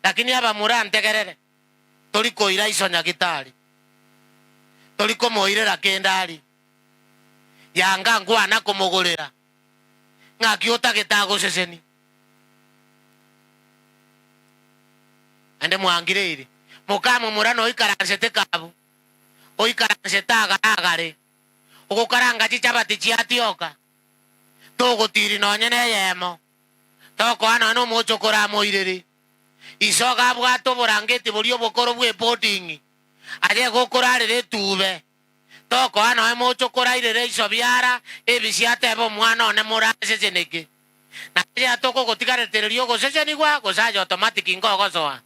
Lakini abamura ntegerere, tori koira iso nyagitari, tori komoirera kende aria, yanga nkwana komogorera, ng'aki otagete agosesenie? Naende mwangireire, mokamomura noikaransete kabu, oikaransete agare agare, ogokaranga chichabati chiatioka, togotiri nonye neyemo. Tokoa nonya nomochokoro amoirere. Iso iga abwate oborangeti boria obokoro bw'eboding'i, aye iga okorarera etuube. Tokoa nonya mochokoro airere iso biara ebisio atebe omwana one moraseseneke. Na aye tokogotigaretereria ogosesenigwa gose aye automatic nkogosoa.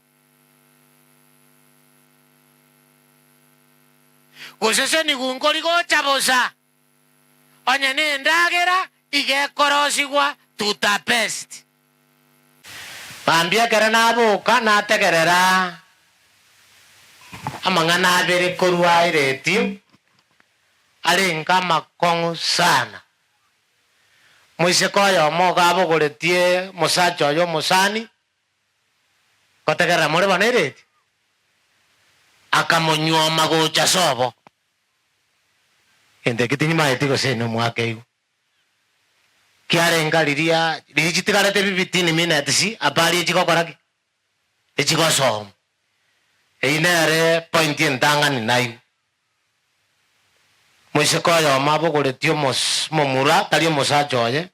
Gosesenigwa nkori gocha bosa. Onye nendagera iga ekorosigwa tutapest. Mambia ekero naboka nategerera amang'ana abere korwa eretio arenge amakong'u sana. Moiseke oyomo iga abogoretie omosacha oye omosani, ngotegerera more bono eretio, akamonyuoma gocha sobo. Gento eke tinyimaeti gose nomwaka igo. Kiarenga riria riria chitigarete fifteen minutes habari echigokora ki? Echigosoma. Eyio nere point entang'ani naigwe. Moiseke oyomo abogoretie omos omomura tari omosacha oye,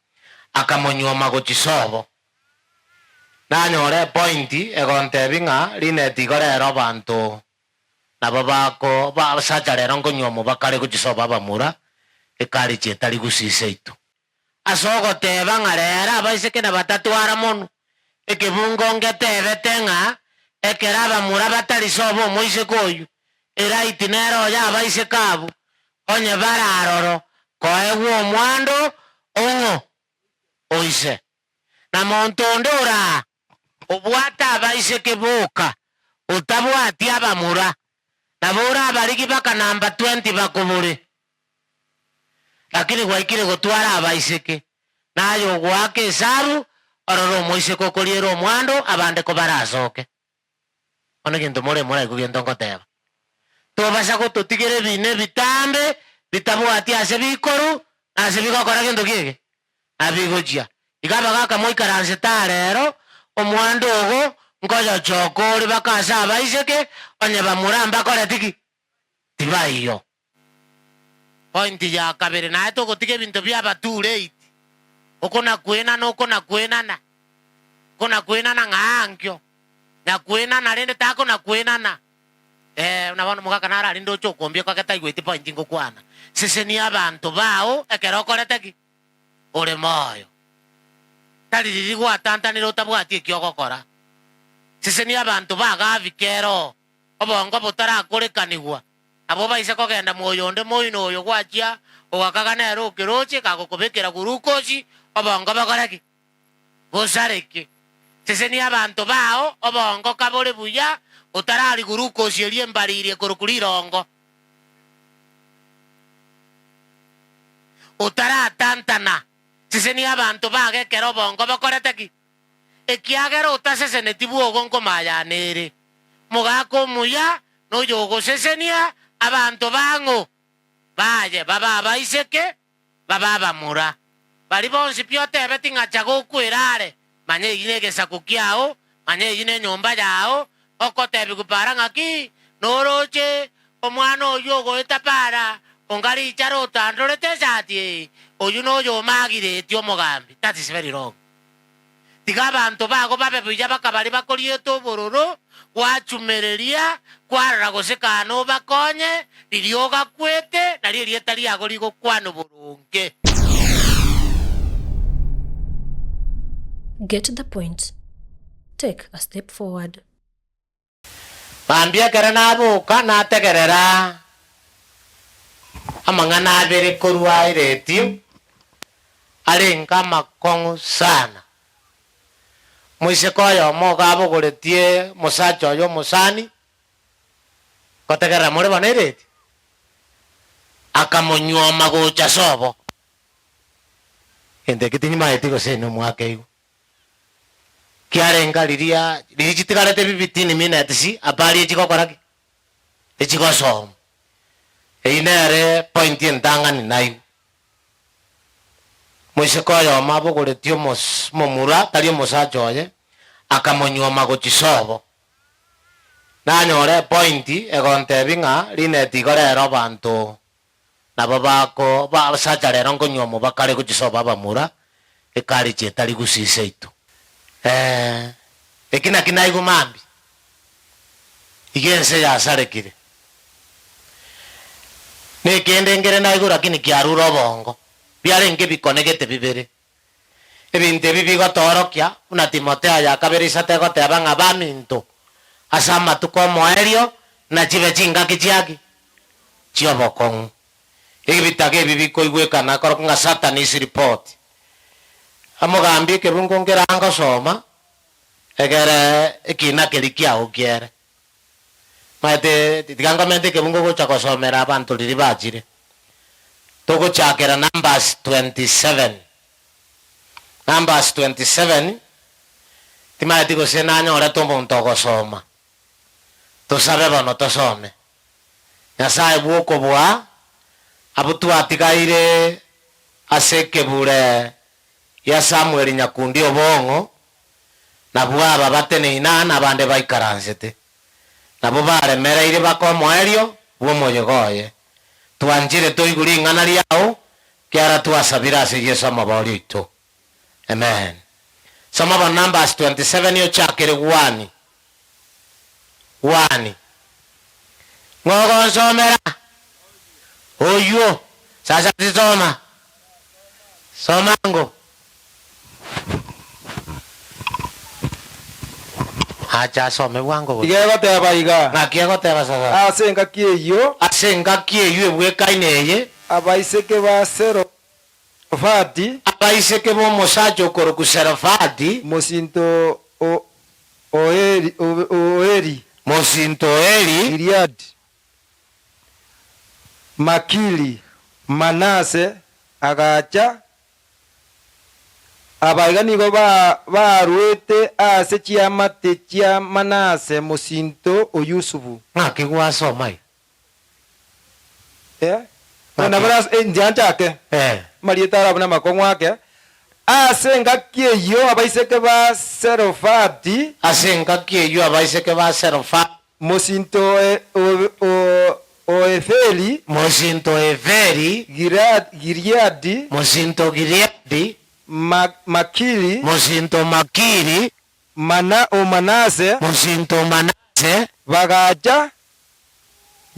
akamonyuoma gochia sobo. Nanyora epoint egontebia ng'a rineti igo rero abanto Nabo bako abasacha rero nkonywa omobaka are gochisoba abamura, ekarichi etari gusii seito. Ase ogoteba ng'a rero abaiseke nabatatwara monwe, ekebungo ngetebete ng'a ekero abamura batari soba omoiseke oyio, eright nere oye abaiseke abwo, onye bare aroro, koegwa omwando ong'o oise. Na monto onde oraa obwate abaiseke boka, otabwati abamura, nabo orabarigi baka namba twenty bakobore. Lakini gwaikire gotwara abaiseke, naye ogoaka esabu, orore omoiseke okoriera omwando abande kobarasoke. Bono egento more moraigwe gento ngoteba. Tobasa gototigera ebina ebitambe bitabwati ase bikoru na ase bigokora gento ki eke? Na bigochia. Iga abagaka moikaransete aa rero, omwando ogo nkoyochoka ore baka ase abaiseke, onye bamura mbakoreti ki? Tibaiyo. Point ya kabere naye togotiga ebinto biaba too late, okonakwenana okonakwenana, okonakwenana ng'a ankio, nyakwenana rende takonakwenana eh, buna bono omogaka naro aria ndoche okombia kwake taigweti point ngokwana. Sesenia abanto bao ekero okorete ki? Ore moyo. Tari riria gwatantanire otabwati eki ogokora. Sesenia abanto bagafika ero obongo botarakorekanigwa. Nabo obaise kogenda moyonde moino oyo gwachia ogakaga nere okeroche kagokobekera gurukosi, obongo bokore ki? Bosareke. Sesenia abanto bao obongo kabore buya, otarari gurukosi eria embariri ekorokwa rirongo. Otaratantana, sesenia abanto bago ekero obongo bokorete ki? Ekiagera otaseseneti bwogo nkomayana ere. Mogaka omuya noyogosesenia abanto bang'o baye, babe abaiseke, babe abamura. Baria bonsi pi otebeti ng'a chaga okwere are, manya eyio negesaku kiao, manya eyio nenyomba yao, ogotebigwa para ng'aki, noroche omwana oyio ogoeta para, onga richara otandorete esati eye, oyio noyo omagiretie omogambi. That is very wrong. Tiga abanto bago babe buya baka baria bakoriete obororo, gwachumereria, kwarora gose kaa nobakonye, riria ogakwete, nario erieta riago rigokwanwa boronge. Get the point. Take a step forward. Mambia ekero naboka nategerera amang'ana abere korwa eretio, arenge amakong'u sana. Moiseke oyomo iga abogoretie omosacha oye omosani, ngotegerera more bono eretio, akamonyuoma gocha sobo. Gento eke tinyimaeti gose nomwaka igwe. Kiarenga riria riria chitigarete bibitini minutes habari echigokora ki? Echigosoma. Eyio nere point entang'ani naigwe. Moiseke oyomo abogoretie omos omomura tari omosacha oye, akamonyuoma gochia sobo. Nanyora epoint egontebia ng'a rineti igo rero abanto nabo bako abasacha rero nkonyuomwa bakare gochia sobo abamura, ecourage etari gusii seito. Eeh eki naki naigwa mambia, iga ense yasarekire. Nekende nkere naigwa lakini kiarure obongo, biarenge bikonegete bibere. Ebinto ebi bigotoorokia buna Timotheo ya kabere isato egoteba ng'a baminto ase amatuko 'omoerio nachibe chingaki chiaki? Chi'obokong'u. Ebitaga ebi bikoigwekana korokwa ng'a Satan's report. Omogambi ekebungo nkere angosoma egere ekina keria kiao kiere. Maete tiga nkomente ekebungo gocha gosomera abanto riria bachire. Togochakera Numbers 27. Numbers 27, timaeti gose nanyorete omonto ogosoma. Tosabe bono tosome. Nyasae bw'okobua, abwo twatigaire ase ekebure gia Samueli nyakundi obong'o, nabwo aba bateneine aa nabande baikaransete, nabwo baremereirie baka omoerio bw'omoyega oye. Twanchire toigwe ring'ana riao, kiara twasabire ase Yeso Omobori oito. Amen. Soma bono Numbers 27 ochakere gwani. Gwani. Ng'o ogonsomera? Oywo. Sasa tisoma. Soma ango. Acha asome bwango gose. Iga egoteba iga. Ng'aki egoteba sasa? Ase engaki eyio. Ase engaki eyio ebwekaine eye. Abaiseke ba Serofati. Abaiseke b'omosacha okorokwa Serofati. Mosinto o Oeri. Mosinto o Eri. Gileadi, Makiri, Manase agacha. Abaiga nigo barwete ase chiamate chia Manase mosinto o Yusufu. Ng'aki gwasoma iga? Eh, nabo inche nchake amarieta aro abwo namakong'u ake. Ase engaki eyio abaiseke ba Serofati. Ase engaki eyio abaiseke ba Serofati. Mosinto o Heferi. Mosinto o Heferi. Gileadi. Mosinto o Gileadi. Makiri. Mosinto o Makiri. O Manase. Mosinto o Manase. Bagacha.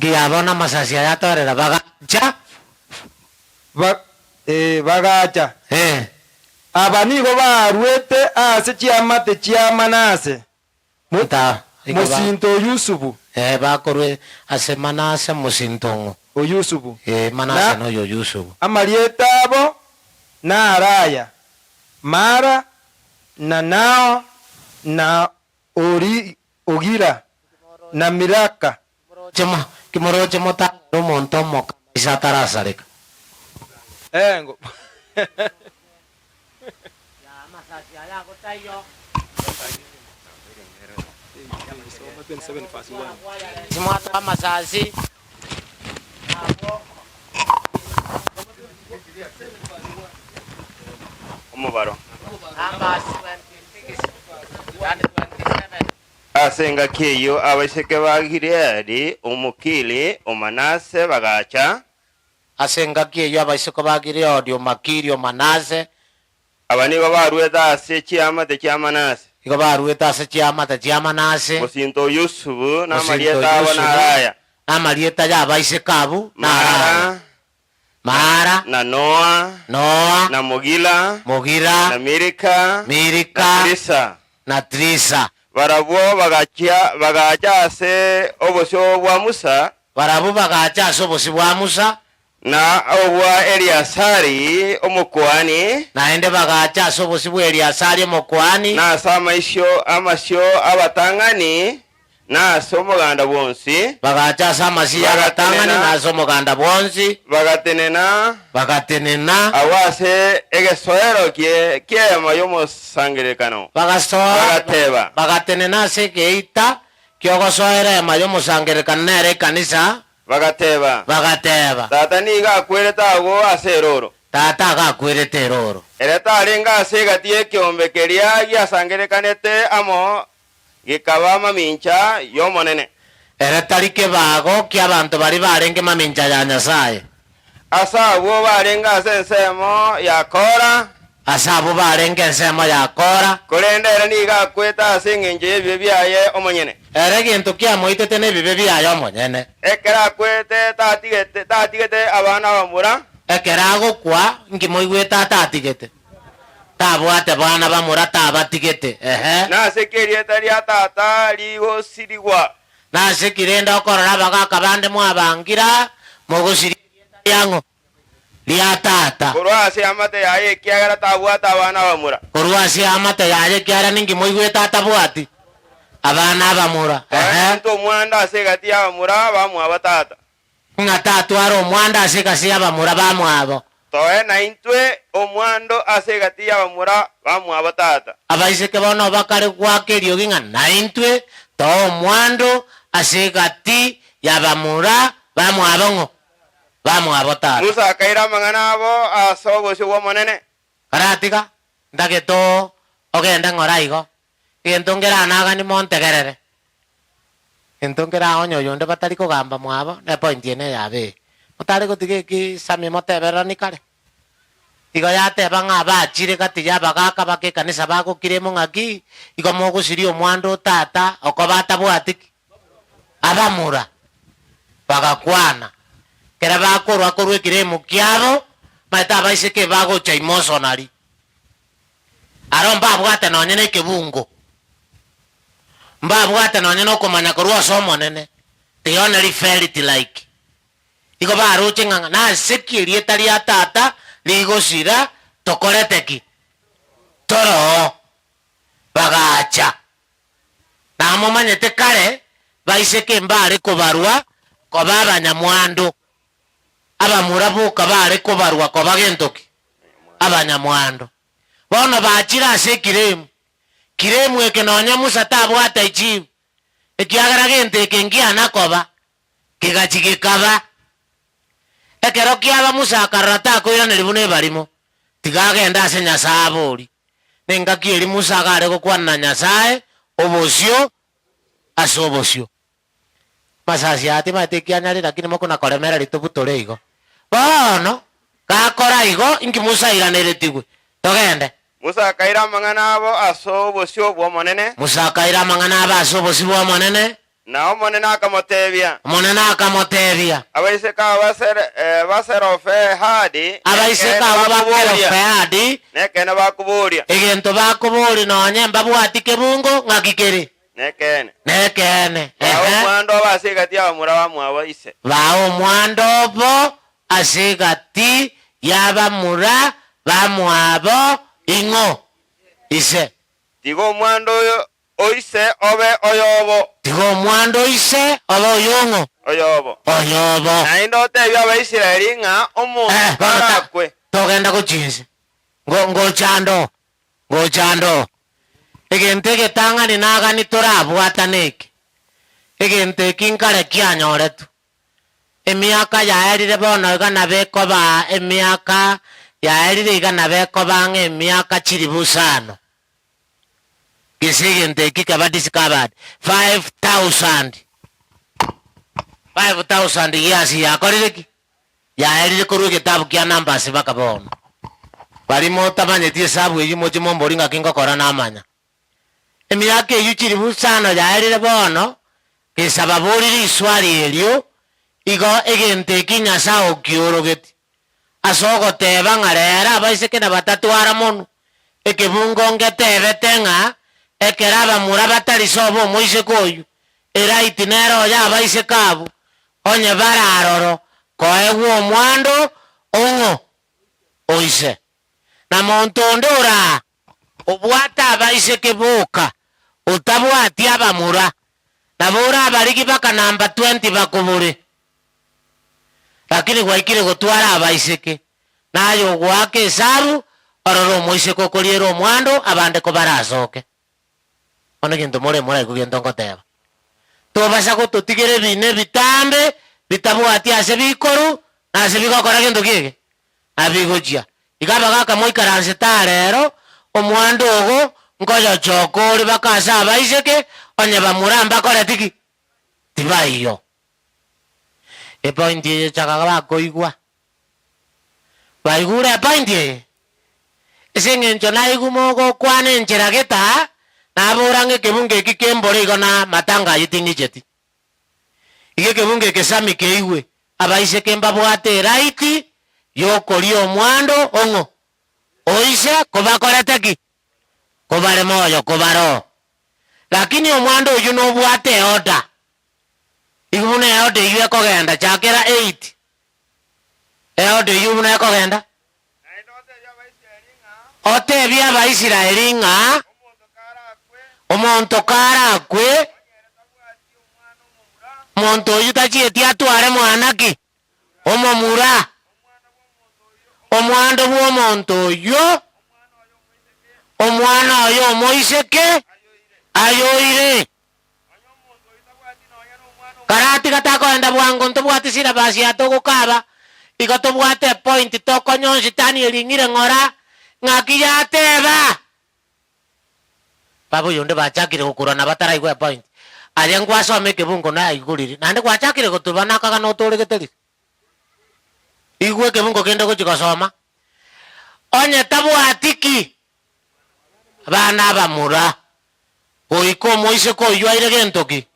Ngiya bono amasasi aya atorera, bagacha. Bagacha. Aba nigo barwete ase chiamate chia Manase. Mosinto o Yusufu. Ee, bakorwe ase Manase mosinto ng'o? O Yusufu. Ee, Manase noyo o Yusufu. Amarieta abo naraya, Mara, na Nao, na Ogira, na Milaka. Kimoroche motang'ane omonto omoka amaiso atarasareka. Engo. Omobaro. Ase engaki eyio abaiseke ba Gileadi, Omokiri o Manase, bagacha. Ase engaki eyio abaiseke ba Gileadi, Omakiri o Manase. Aba nigo baruete ase chiamate chia Manase. Nigo baruete ase chiamate chia Manase. Mosinto o Yusufu, na Mosinto o amarieta abo Yusufu, naraya. na amarieta y'abaiseke abwo naraya. Maara, Maara, na Noa, Noa, na Mogila, Mogila, na Milika, na Milika, Tirisa. na Tirisa. Barabwo bagachia bagacha ase obosio bwa Musa. Barabwo bagacha ase obosio bwa Musa. Na obwa Eleazari omokuani. Naende bagacha ase obosio bw'Eleazari omokuani. Na ase amaisio amasio abatang'ani. Na ase omoganda bwonsi. Bagacha ase amasio y'abatang'ani na ase omoganda bwonsi. Bagatenena. Bagatenena. Agwo ase egesoero ki'eema y'omosangererekano. Bagasoa. Bagateba. Bagatenena ase egeita ki'ogosoera eema y'omosangererekano nere ekanisa. Bagateba. Bagateba. Tata nigo akwerete agwo ase erooro. Tata iga akwerete erooro. Ere tarenge ase egati y'ekeombe keria giasangererekanete amo gekaba mamincha y'Omonene. Ere tari kebago ki'abanto baria barenge mamincha ya Nyasae. Ase abwo barenge ase ensemo ya Kora. Ase abwo barenge ensemo ya Kora. Korende ere nigo akwete ase engencho y'ebibe biaye omonyene. Ere egento kiamoitete nebibe biaye omonyene. Ekero akwete tatigete, tatigete abana abamura. Ekero agokwa, inki moigwete atatigete? Tabwate bana bamura tabatigete. Ehe. Nase ki erieta ria tata rigosirigwa? Nase ki rende okorora abagaaka bande mwabangira, mogosiria erieta riang'o? Ria tata. Korwa ase eamate yaye ekiagera tabwate abana abamura. Korwa ase eamate yaye ekiagera ninki moigwete atabwati abana abamura. Ehe. Torente omwando ase egati y'abamura bamwabo tata. Ng'a tatware omwando ase egasi y'abamura bamwabo. Toe naintwe omwando ase egati y'abamura bamwabo tata. Abaiseke bono bakare goaka eriogi ng'a naintwe toe omwando ase egati y'abamura bamwabo ng'o? Bamwabo tata. Musa akaira amang'ana abo ase obosio bw'Omonene. Karatiga, ntagete ogende ng'ora igo, Egento nkeranaganie montegerere, egento nkeraonye oyonde batari kogamba mwabo, ne point eye neyabe eye. Motare gotiga ekisami motebereranie kare. Igo yateba ng'a abachire gati y'abagaka bake ekanisa bagokire emo ng'aki, igo mogosiria omwando o tata okoba atabwati ki? Abamura. Bagakwana. Ekero bakorwa korwa ekiremo kiabo, omanyete abaiseke bagocha emotionally. Aro mbabwate nonya nekebungo, mbabwate nonya nokomanya korwa ase Omonene, they only felt like. Igo baroche ng'a nase ki erieta ria tata rigosira tokorete ki? Toroo. Bagacha. Namomanyete kare baiseke mbare kobarwa koba abanyamwando, abamura boka bare kobarwa koba gento ki? Abanyamwando. Bono bachire ase ekiremu, kiremu eke nonya Musa tabwate echibu, ekiagera gento eke nkiana koba, kegachia gekaba. Ekero kiaba Musa akarora takoiraneria buna ebarimo, tiga agende ase Nyasae aborie. Nengaki eria Musa agare gokwana na Nyasae obosio ase obosio. Masasi aya timaete ekianyare, lakini mokona koremereria tobutore igo. Bono, gakora igo, inki Musa airaneretigwe? Togende. Musa akaira amang'ana abo ase obosio bw'Omonene. Musa akaira amang'ana abo ase obosio bw'Omonene. Na Omonene akamoteebia. Omonene akamoteebia. Abaiseke aba ba Selofehadi, Abaiseke abwo ba Selofehadi. Nekeene bakoboria. Egento bakoboria nonya mbabwati kebungo, ng'aki kere? Nekeene. Nekeene, Baa ehe. omwando obo ase egati y'abamura bamwabo ise. Baa omwando obo ase egati y'abamura bamwabo ing'o? Ise. Tiga omwando oyo o ise obe oyobo. Tiga omwando o ise obe oyong'o? Oyobo. Oyobo. Naende otebie Abaisraeli ng'a omonto Eh, bono ta, tarakwe. togenda gochia inse. Ngo, ngocha ande oo. Ngocha ande oo. Egento egetang'ani nagani torabwatane eke, egento eki nkare kianyoretwe, emiaka yaerire bono iga nabo ekoba emiaka yaerire iga nabo ekoba ang'e emiaka chilifu isano, gese egento eki keba discovered, 5000, 5000 years yakorire ki? Yaerire korwa egetabu kia Numbers mpaka bono. Baria motamanyeti esabu eyio moche momborie ng'aki ngokora namanya. Emiaka eyio chilifu isano yaerire bono, gesababorie riswali erio, igo egento eki Nyasae okiorogeti, ase ogoteba ng'a rero abaiseke nabatatwara monwe, ekebungo ngetebete ng'a ekero abamura batari sobo omoiseke oyio, eraiti nere oyo abaiseke abwo, Onye bare aroro koegwa omwando ong'o oise, na monto onde oraa obwate abaiseke boka, otabwati abamura. Nabo orabarigi baka number 20 bakobore. Lakini gwaikire gotwara abaiseke, naye ogoaka esabu orore omoiseke okoriera omwando abande kobarasoke. Bono egento more moraigwe gento ngoteba. Tobasa gototigera ebina ebitambe bitabwati ase bikoru na ase bigokora gento ki eke? Na bigochia. Iga abagaka moikaransete aa rero, omwando ogo nkoyochoka ore baka ase abaiseke, onye bamura mbakoreti ki? Tibaiyo. Epointi eye chaka bakoigwa. Baigure epointi eye? Ase eng'encho naigwe mogokwana enchera gete aa, nabora ng'a ekebungo eki kembore igo na amatanga ayio ting'icheti. Iga ekebungo eke sami keigwe, abaiseke mbabwate eraiti y'okoria omwando ong'o? Oise kobakorete ki? Kobare moyo kobaroo. Lakini omwando oyio nobwate eorder. Igo buna eorder eyio ekogenda, chakera eight. Eorder eyio buna ekogenda. Naende otebie Abaisraeli ng'a. Otebie Abaisraeli ng'a. Omonto karakwe. Omonto karakwe. Onye ere tabwati omwana omomura. Omonto oyio tachieti atware mwana ki? Omomura. Omwando bw'omonto oyio. Omwando bw'omonto oyio. Omwana oye omoiseke. Omwana oye omoiseke. Ayoire. Ayoire. Karatiga takoenda bwango ntobwati syllabus ya togokaba, igo tobwate epoint tokonywa sitani ering'ire ng'ora, ng'aki yateba? Baba oyonde bachakire gokurana bataraigwa epoint. Aye ngwasoma ekebungo naigorire, naende gwachakire gotuba nakagana otoregete riri. Igwa ekebungo kende ogochia gosoma, onye tabwati ki? Abana abamura. Goika omoiseke oyio aire gento ki?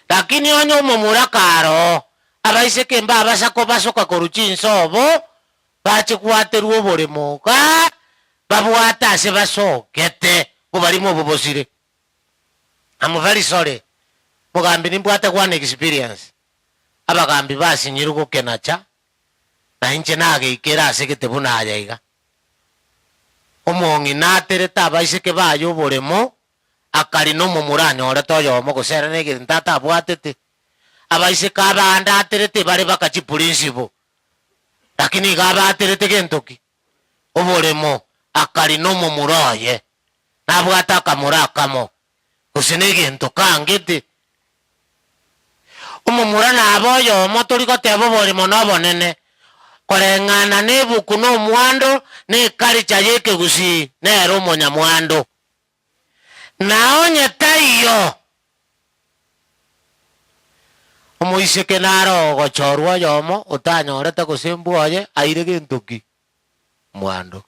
Lakini onye omomura karoo, abaiseke mbabasa kobasoka korwa chinsobo, bache gwaterwa oboremo igaa, babwate ase basogete, oborimo obo bosire. I'm very sorry, mogambi nimbwate one experience, abagambi basinyirwe gokenacha, na inche nageikera ase gete buna aya iga. Omong'ina aterete abaiseke baye oboremo, akarina omomura anyorete oyomo gose ere negento atabwatete. Abaiseke abande aterete bare baka chiprinciple, lakini iga abaterete gento ki? Oboremo, akarina omomura oye, nabwate akamura akamo, gose negento kangete. Omomura nabe oyomo tori goteba oborimo nobonene, koreng'ana nebuku na omwando na eculture yekegusii nere omonyamwando. Na onye taiyo, omoiseke nare ogochorwa oyomo otanyorete gose mbwoye aire gento ki? Mwando.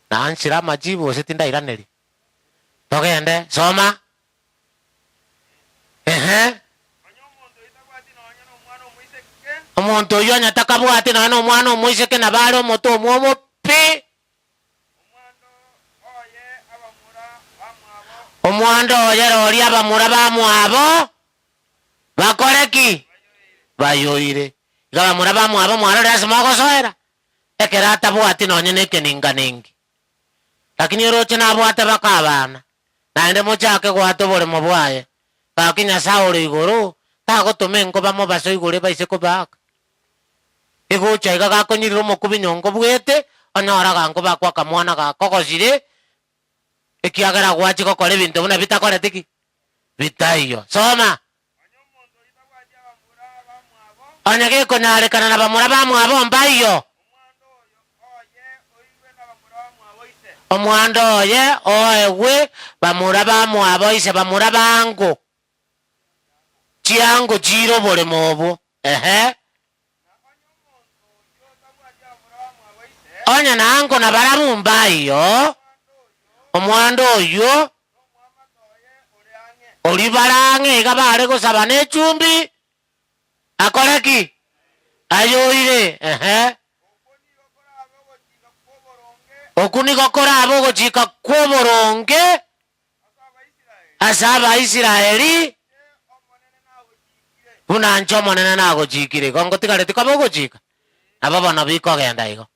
Naanchire amajibu gose tindairaneria? Togende, soma. Ehe. Onye omonto oyio tabwati nonya nomwana omoiseke. Omonto oyio onye takabwati nonya nomwana omoiseke nabo are omote omwomo pi. Omwando oye abamura bamwabo. Omwando oye roria abamura bamwabo bakore ki? Bayoire. Iga abamura bamwabo mwarorire ase mogosoera? Ekero atabwati nonya nekeninganengi. Lakini oroche nabwate baka abana, naende mochake goata oboremo bwaye, gaki Nyasae ore igoro tagotoma enkoba mobaso igoro ebaise kobaaka. Egocha iga gakonyirire omokubi nyongo bwete, onyore agankoba akwo akamwana gakogosire, ekiagera gwachia gokora ebinto buna bitakoreti ki? Bitaiyo. Soma! Onye omonto oyio tabwati abamura bamwabo. Onye gekonyarekana na bamura bamwabo mbaiyo. Omwando oye oirwe Omwando nabamura bamwabo ise. oye oegwe bamura bamwabo ise, bamura bango. Chiango chire oboremo obwo. Ehe. Na onye omonto oyio tabwati abamura bamwabo ise. Onye na ango na barabwo mbaiyo. Omwando oyio Omwando oyio. nomoamate oye ore ang'e. Oria bare ang'e iga bare gosaba nechumbi, akore ki? Ayoire. Ehe. Okwo nigo korabe ogochika kw'oboronge. Okwo nigo korabe ogochika kw'oboronge. Ase Ase Abaisraeli. Abaisraeli. Inche Omonene nagochiikire. Buna inche Omonene nagochiikire. Igo ngotigareti koba ogochika? Nabo bono bikogenda igo.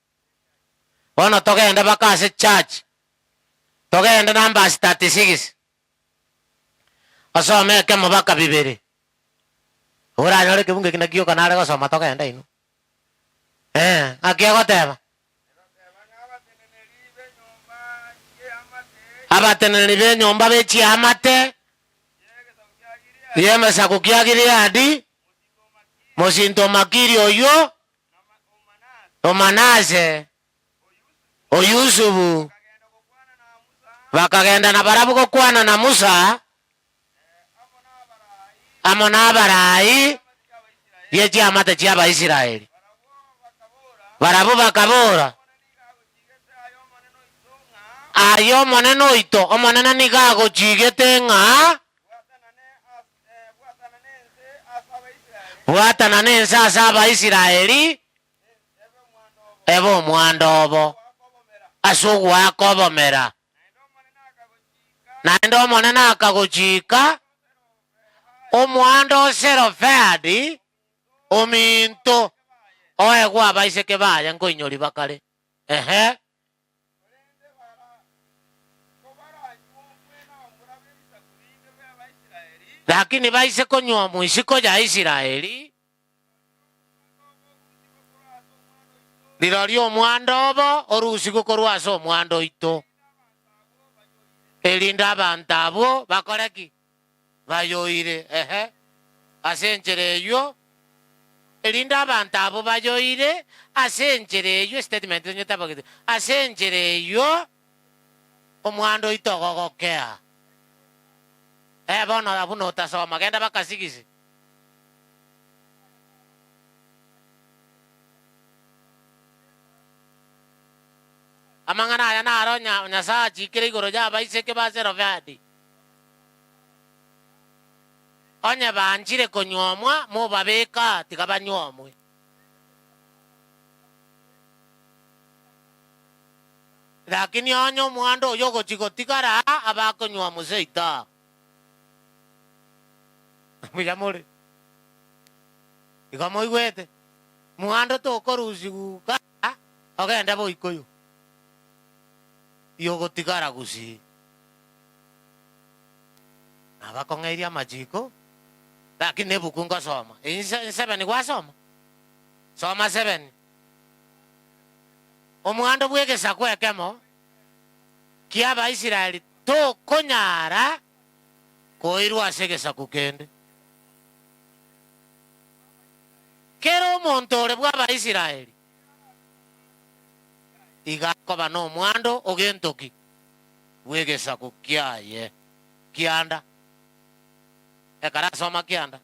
Bono togende baka ase church. Togende numbers 36. Osome ekemo baka bibere. Oranyore ekebungo eki naki gioka nare gosoma togende inwe. Ee, ng'aki egoteba? Abateneneri b'enyomba be chiamate y'emesaku kia Gileadi, mosinto o Makiri oyio o Manase, o Yusufu, bakagenda nabarabwo gokwana na Musa amo nabaraai bie chiamate chi'Abaisraeli. Barabwo bakabora, Aye Omonene oito, Omonene nigo agochiigete ng'a bwatana nense ase Abaisraeli ebe omwando obo ase ogoaka obomera. Naende Omonene akagochika, Omwando o Selofehadi ominto oegwe abaiseke baye nkoinyori bakare. Ehe. Lakini baise konywa omoisiko ya Isiraeli, Rirorio omwando obo orusigwe korwa ase omwando oito, erinde abanto abwo bakore ki? Bayoire. Ehe, ase enchera eyio, erinde abanto abwo bayoire ase enchera eyio, estatement onye tabagete, ase enchera eyio omwando oito ogogokea. Eh, bono abwo notasoma, genda bakasigisi. Amang'ana aya naro Nyasae achiikire igoro y'abaiseke ba Zelofehadi, Onye banchire konyuomwa, mobabeke, tiga banyuomwe. Lakini onye omwando oyio ogochia gotigara, abe akonyuomwa seito. Mbuya more? Igo moigwete? Mwando tokorusigwa ogende boikoyo, yogotigara gusii. Nabakong'eirie amachiko, lakini nebuku ngosoma. Inse sebeni gwasoma? Soma sebeni. Omwando bw'egesaku ekemo ki'Abaisraeli tokonyara koirwa ase egesaku kende. Kera omonto ore bw'Abaisraeli iga akoba nomwando o gento ki bw'egesaku kiaye kianda. Ekero asoma kianda.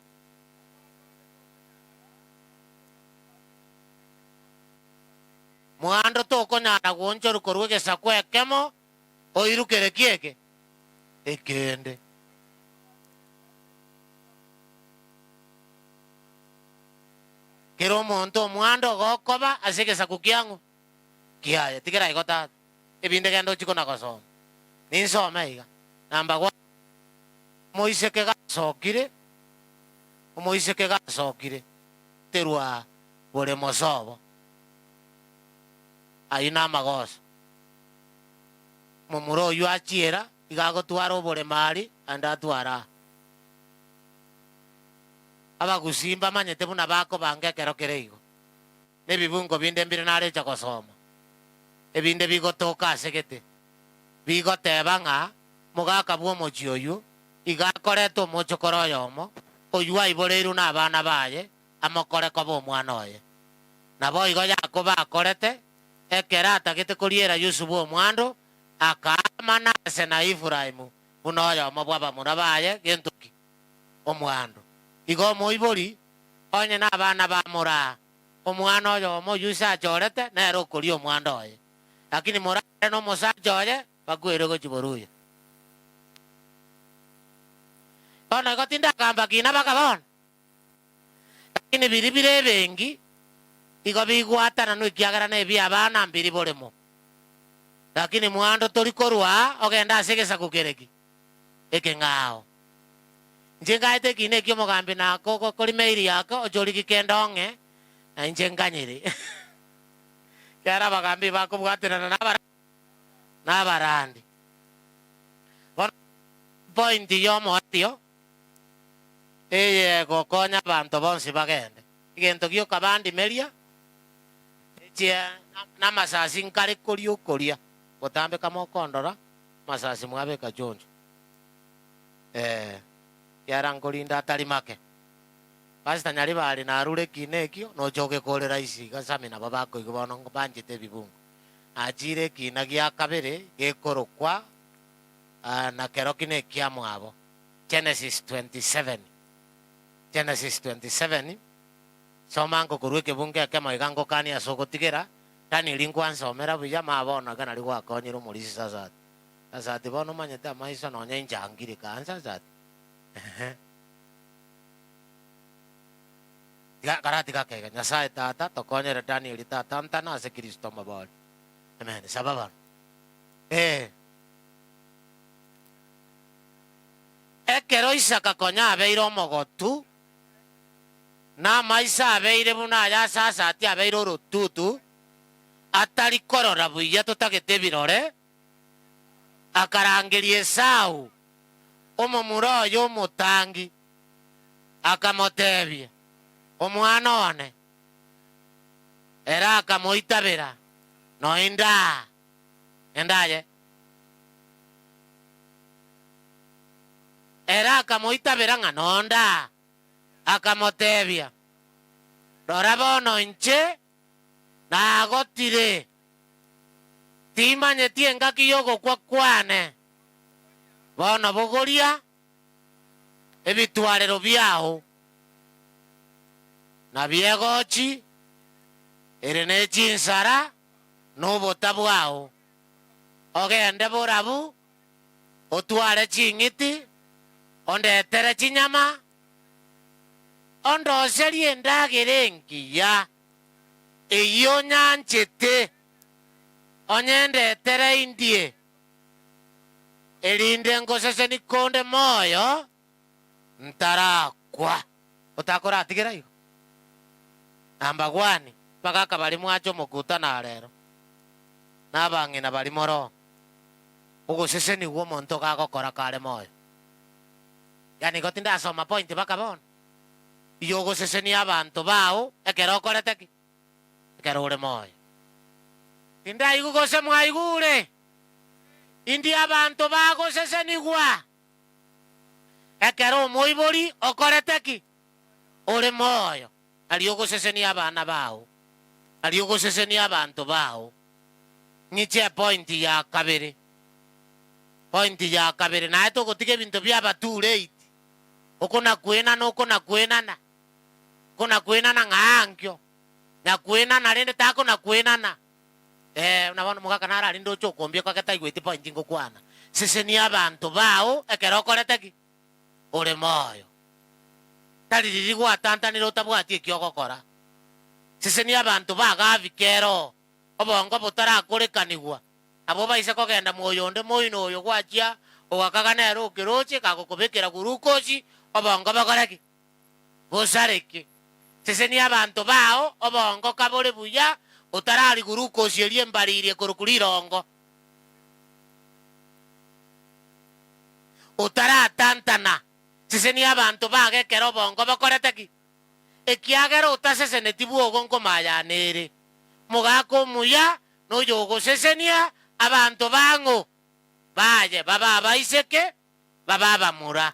Mwando tokonyara gwonchorwa korwa egesaku ekemo oirukere ki eke ekende. Kera omonto omwando ogokoba ase egesaku kiang'o? Kiaye. Tigera igo tata. Ebinde genda ochie kona gosoma. Ninsome iga. Number one, omoiseke gasokire, omoiseke gasokire, terwa boremo sobo. Ayio namagoso. Momura oyio achiera, iga agotwara oboremo aria, naende atware aa. Abagusii mbamanyete buna bakobanga ekero kere igo, na ebibungo binde mbire narecha gosoma, ebinde bigotoka ase gete, bigoteba ng'a mogaka bw'omochie oyio iga akorete omochokoro oyomo, oyio aiboreirwe nabana baye, amokore koba omwana oye. Naboigo Yakobo akorete, ekero atagete koriera Yusufu omwando, akaa Manase na Efraimu buna oyomo bw'abamura baye gento ki? Omwando. Igo omoibori, onye nabana ba moraa, omwana oyomo oyio ise achorete, nere okoria omwando oye. Lakini moraa ere nomosacha oye bakweire gochia boruya. Bono igo tindagamba kina baka bono, lakini biria bire ebengi igo bigwatananwa ekiagera nebi'abana mbiri boremo. Lakini mwando tori korwa aa ogende ase egesaku kere ki? Ekeng'ao. Inche ngaete ekiina ekio omogambi na korima eiri yake oche origi kende ong'e, na inche nganyere. Ekiagera abagambi bakobwaterana nabara nabarandi. Bono point y'omoerio. Eye egokonya abanto bonsi bagende. Egento gioka bandimeria, echie namasasi nkare koria okoria, botambe kama okondora, amasasi mwabeka choncho. Ee, ekiagera nkorinda atari make. Pastor Nyaribari narure ekina ekio, noche ogekorera isi iga Sami nabo bakoigwa bono banchete ebibungo. Nachire ekina gia kabere gekorokwa na kerokio nekiamwabo. Genesis 27, Genesis 27, Soma nkokorua ekebungo ekemo iga ngokanie ase ogotigera, Daniel nkwansomera buya, ma bono iga nario gwakonyire omorisia Sasati. Sasati bono omanyete amaiso nonya inche angire kaa Sasati. Ehe. Tiga karatiga akeiga. Nyasae Tata, tokonyere Daniel tatantana ase Kristo omobori. Amen. Saba bono. Ee. Ekero Isaka konya abeire omogotu, na amaiso abeire buna aya Sasati abeire orotutu, atari korora buya totagete ebirore, akarangeria Esau, omomura oye omotangi, akamotebia, Omwana one. Ere akamoitabera, Noinde aa, ende aye. Ere akamoitabera ng'a nonde aa, akamotebia, Rora bono inche nagotire, timanyeti engaki y'ogokwa kwane. Bono bogoria ebitwarero biao, na biegochi ere ne chinsara na obota bwao, ogende borabu, otware ching'iti, ondetere chinyama, ondoserie endagera engiya, eyio nyanchete, onyendetere indie, erinde ngoseseni konde moyo ntarakwa. Otakoratigera igo? Number one, abagaka baria mwacha omokutano aa rero, na abang'ina baria moroo, ogosesenigwa omonto gagokora kare moyo. Yaani igo tindasoma point mpaka bono, iyogosesenia abanto bao ekero okorete ki? Ekero ore moyo. Tindaigwa gose mwaigure, indi abanto bagosesenigwa ekero omoibori okorete ki? Ore moyo. Aria ogosesenia abana bao, aria ogosesenia abanto bao. Ng'iche epoint ya kabere, point ya kabere, naye togotiga ebinto biaba too late, okonakwenana okonakwenana, okonakwenana ng'a ankio, nyakwenana rende takonakwenana. Eh, buna bono omogaka naro aria ndoche okombia kwake taigweti point ngokwana. Sesenia abanto bao ekero okorete ki? Ore moyo. Tari riria gwatantanire otabwati eki ogokora. Sesenia abanto bagafika ero, obongo botarakorekanigwa, nabo obaise kogenda moyo onde moino oyo gwachia ogakaga nere okeroche kagokobekera gurukosi, obongo bokore ki? Bosareke. Sesenia abanto bao, obongo kabore buya, otarari gurukosi eria embariri ekorokwa rirongo. Otaratantana, sesenia abanto bago ekero obongo bokorete ki? Ekiagera otaseseneti bwogo nkomayana ere. Omogaka omuya noyogosesenia abanto bang'o baye, babe abaiseke, babe abamura.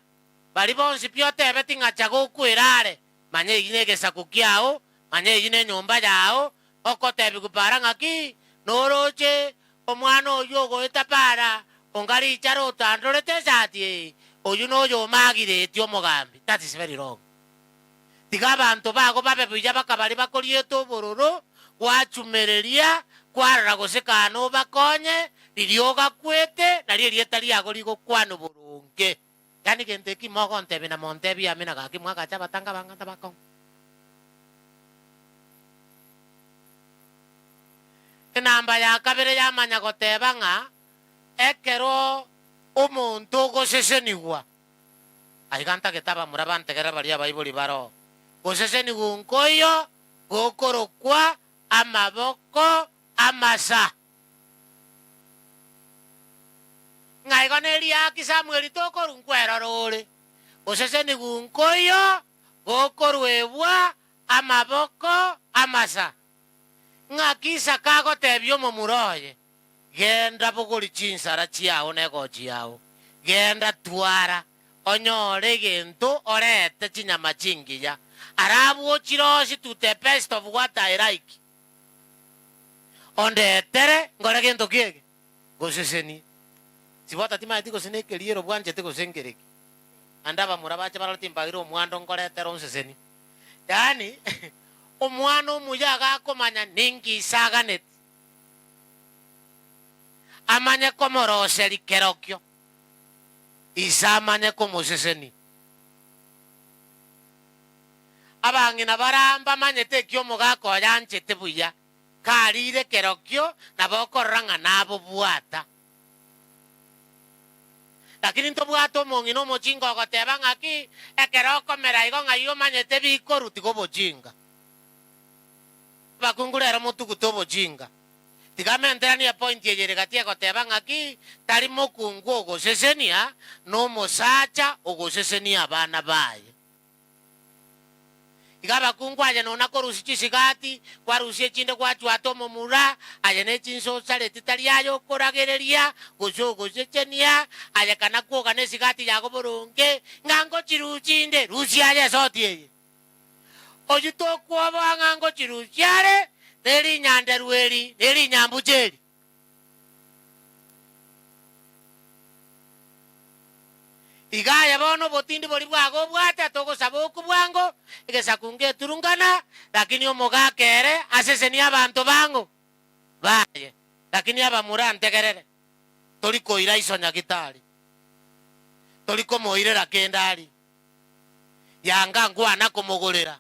Baria bonsi pi otebeti ng'a chaga okwere are, manya eyio negesaku kiao, manya eyio nenyomba yao, Ogotebigwa para ng'aki, Noroche omwana oyio ogoeta para, onga richara otandorete esati eye, oyio noyo omagiretie omogambi. That is very wrong. Tiga abanto bago babe buya baka baria bakoriete obororo, gwachumereria, kwarora gose kaa nobakonye, riria ogakwete, nario erieta riago rigokwanwa boronge. Yaani gento eki mogontebia na montebie amina gaki mwagacha abatanga abang'ata bakong'u. Enamba ya kabere yamanya goteba ng'a ekero omonto ogosesenigwa, aiga ntagete abamura bantegerere baria abaibori baroo, gosesenigwa nkoiyo gokorokwa amaboko amasa. Ng'a igo neriaki Samueli tokorwa nkwerora ore. Gosesenigwa nkoiyo gokoruegwa amaboko amasa. Ng'aki Isaka agotebia omomura oye, Genda bogoria chinsara chiao na egochi yao, genda twara, onyore egento orete chinyama chingiya, arabwo ochirosie to the best of what I like, ondetere nkore gento ki eke? Ngosesenie. Sibota timanyeti gose nekeriero bwanchete gose nkereki. Naende abamura bache barore timbagire omwando nkoretera onsesenie. Yaani, omwana omuya iga akomanya ninki ise aganeti, amanye komoroseria kerokio, ise amanye komosesenia. Abang'ina baria mbamanyete eki omogaka oye anchete buya, karire kerokio nabo okorora ng'a nabobwata. Lakini ntobwate omong'ina omochinga ogoteba ng'aki, ekero okomera igo ng'ai omanyete bikoru tiga obochinga. Abakungu rero motugute obochinga. Tiga menteranie epointi eye ere gati egoteba ng'aki, tari mokungu ogosesenia, nomosacha ogosesenia abana baye. Iga abakungu aye nona korusia chisigati, kwarusia echinde gwachwata omomura, aye ne chinsosareti tari aye okoragereria, gose ogosechenia, aye kana kwogana esigati yago boronge, ng'a ngochirusia inde, rusia aye esoti eye. Oyio tokwoboa ng'a ngochirusia are, ne rinyanderwa eri, ne rinyambucha eri. Iga aye bono obotindi boria bwago obwate togosaba okwo bwango, egesaku ngeturungana, lakini omogaka ere asesenie abanto bang'o? Baye. Lakini abamura ntegerere, tori koira iso nyagitari, tori komoirera kende aria, yanga nkwana komogorera,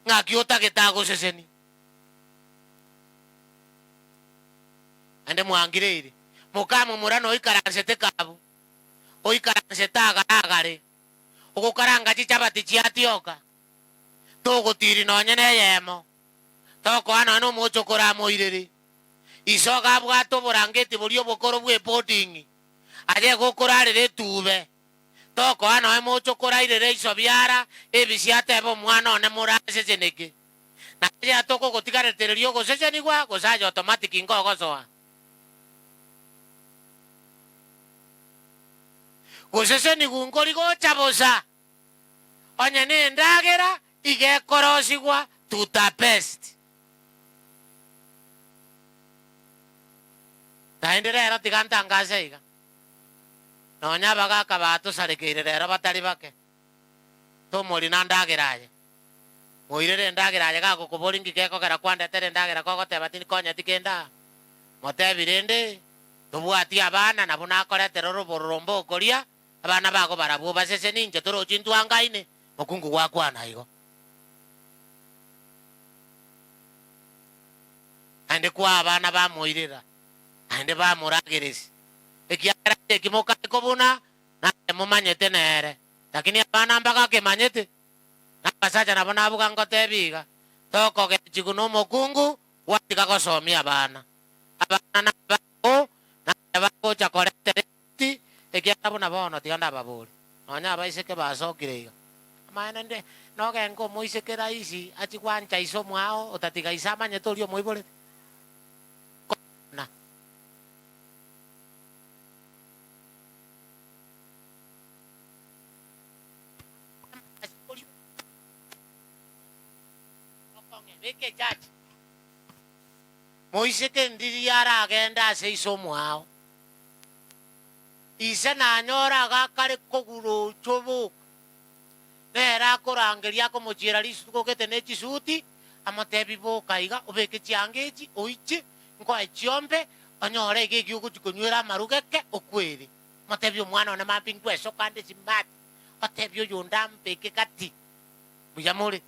ng'aki otagete agosesenie? Naende mwangireire, mokamomura noikaransete kabu, oikaransete agare agare, ogokaranga chichabati chiatioka, togotiri nonye neyemo, tokoa nonye nomochokoro amoirere. Iso iga abwate oborangeti boria obokoro bw'eboding'i, aye iga okorarera etube, tokoa nonye mochokoro airere iso biara ebisi atebe omwana one moraseseneke. Na aye atokogotigaretereria ogosesenigwa, gose aye automatic nkogosoa. Gosesenigwa nkori gocha bosa, onye nendagera iga ekorosigwa to the best. Naende rero tiga ntangase iga, nonya abagaka batosarekeire rero batari bake, tomorina ndagera aye. Moirere endagera aye gagokoboria inki gekogera kwandetera endagera kogoteba tinkonyeti kende aa. Motebi rende, Tobwati abana, nabo nakoretera orobororo okoria, abana bago barabwo obaseseni inche torochi ntwangaine. Mokungu gwakwana igo. Naende kwaa abana bamoirera, naende bamorageresia, ekiagera ase eki mokare kobuna, naye momanyete nere, lakini abana mbagakemanyete. Na abasacha nabo nabuga ngotebia iga, Tokogechigwa nomokungu, gwatiga gosomia abana. Abana nabao, naye bagocha koretera egoti, ekiagera buna bono tiga ndababore. Nonya abaiseke basokire iga. Amaene nde nogenka omoiseke rahisi achie gwancha ise omwao otatiga ise amanyete oria omoiborete. Kona. Moiseke ndiria aragende ase ise omwao. Ise nanyore agakare kogurochwa oboka, nere akorangeria akomochiera risuko gete ne chisuti, amotebi, Boka iga, obeke chianga echi, oiche, nkoe chiombe, onyore iga eki ogochia konywera amaru geke, okwere. Motebie omwana one mambia ingwesoka ande simati, otebie oyonde ambeke gati. Mbuya more?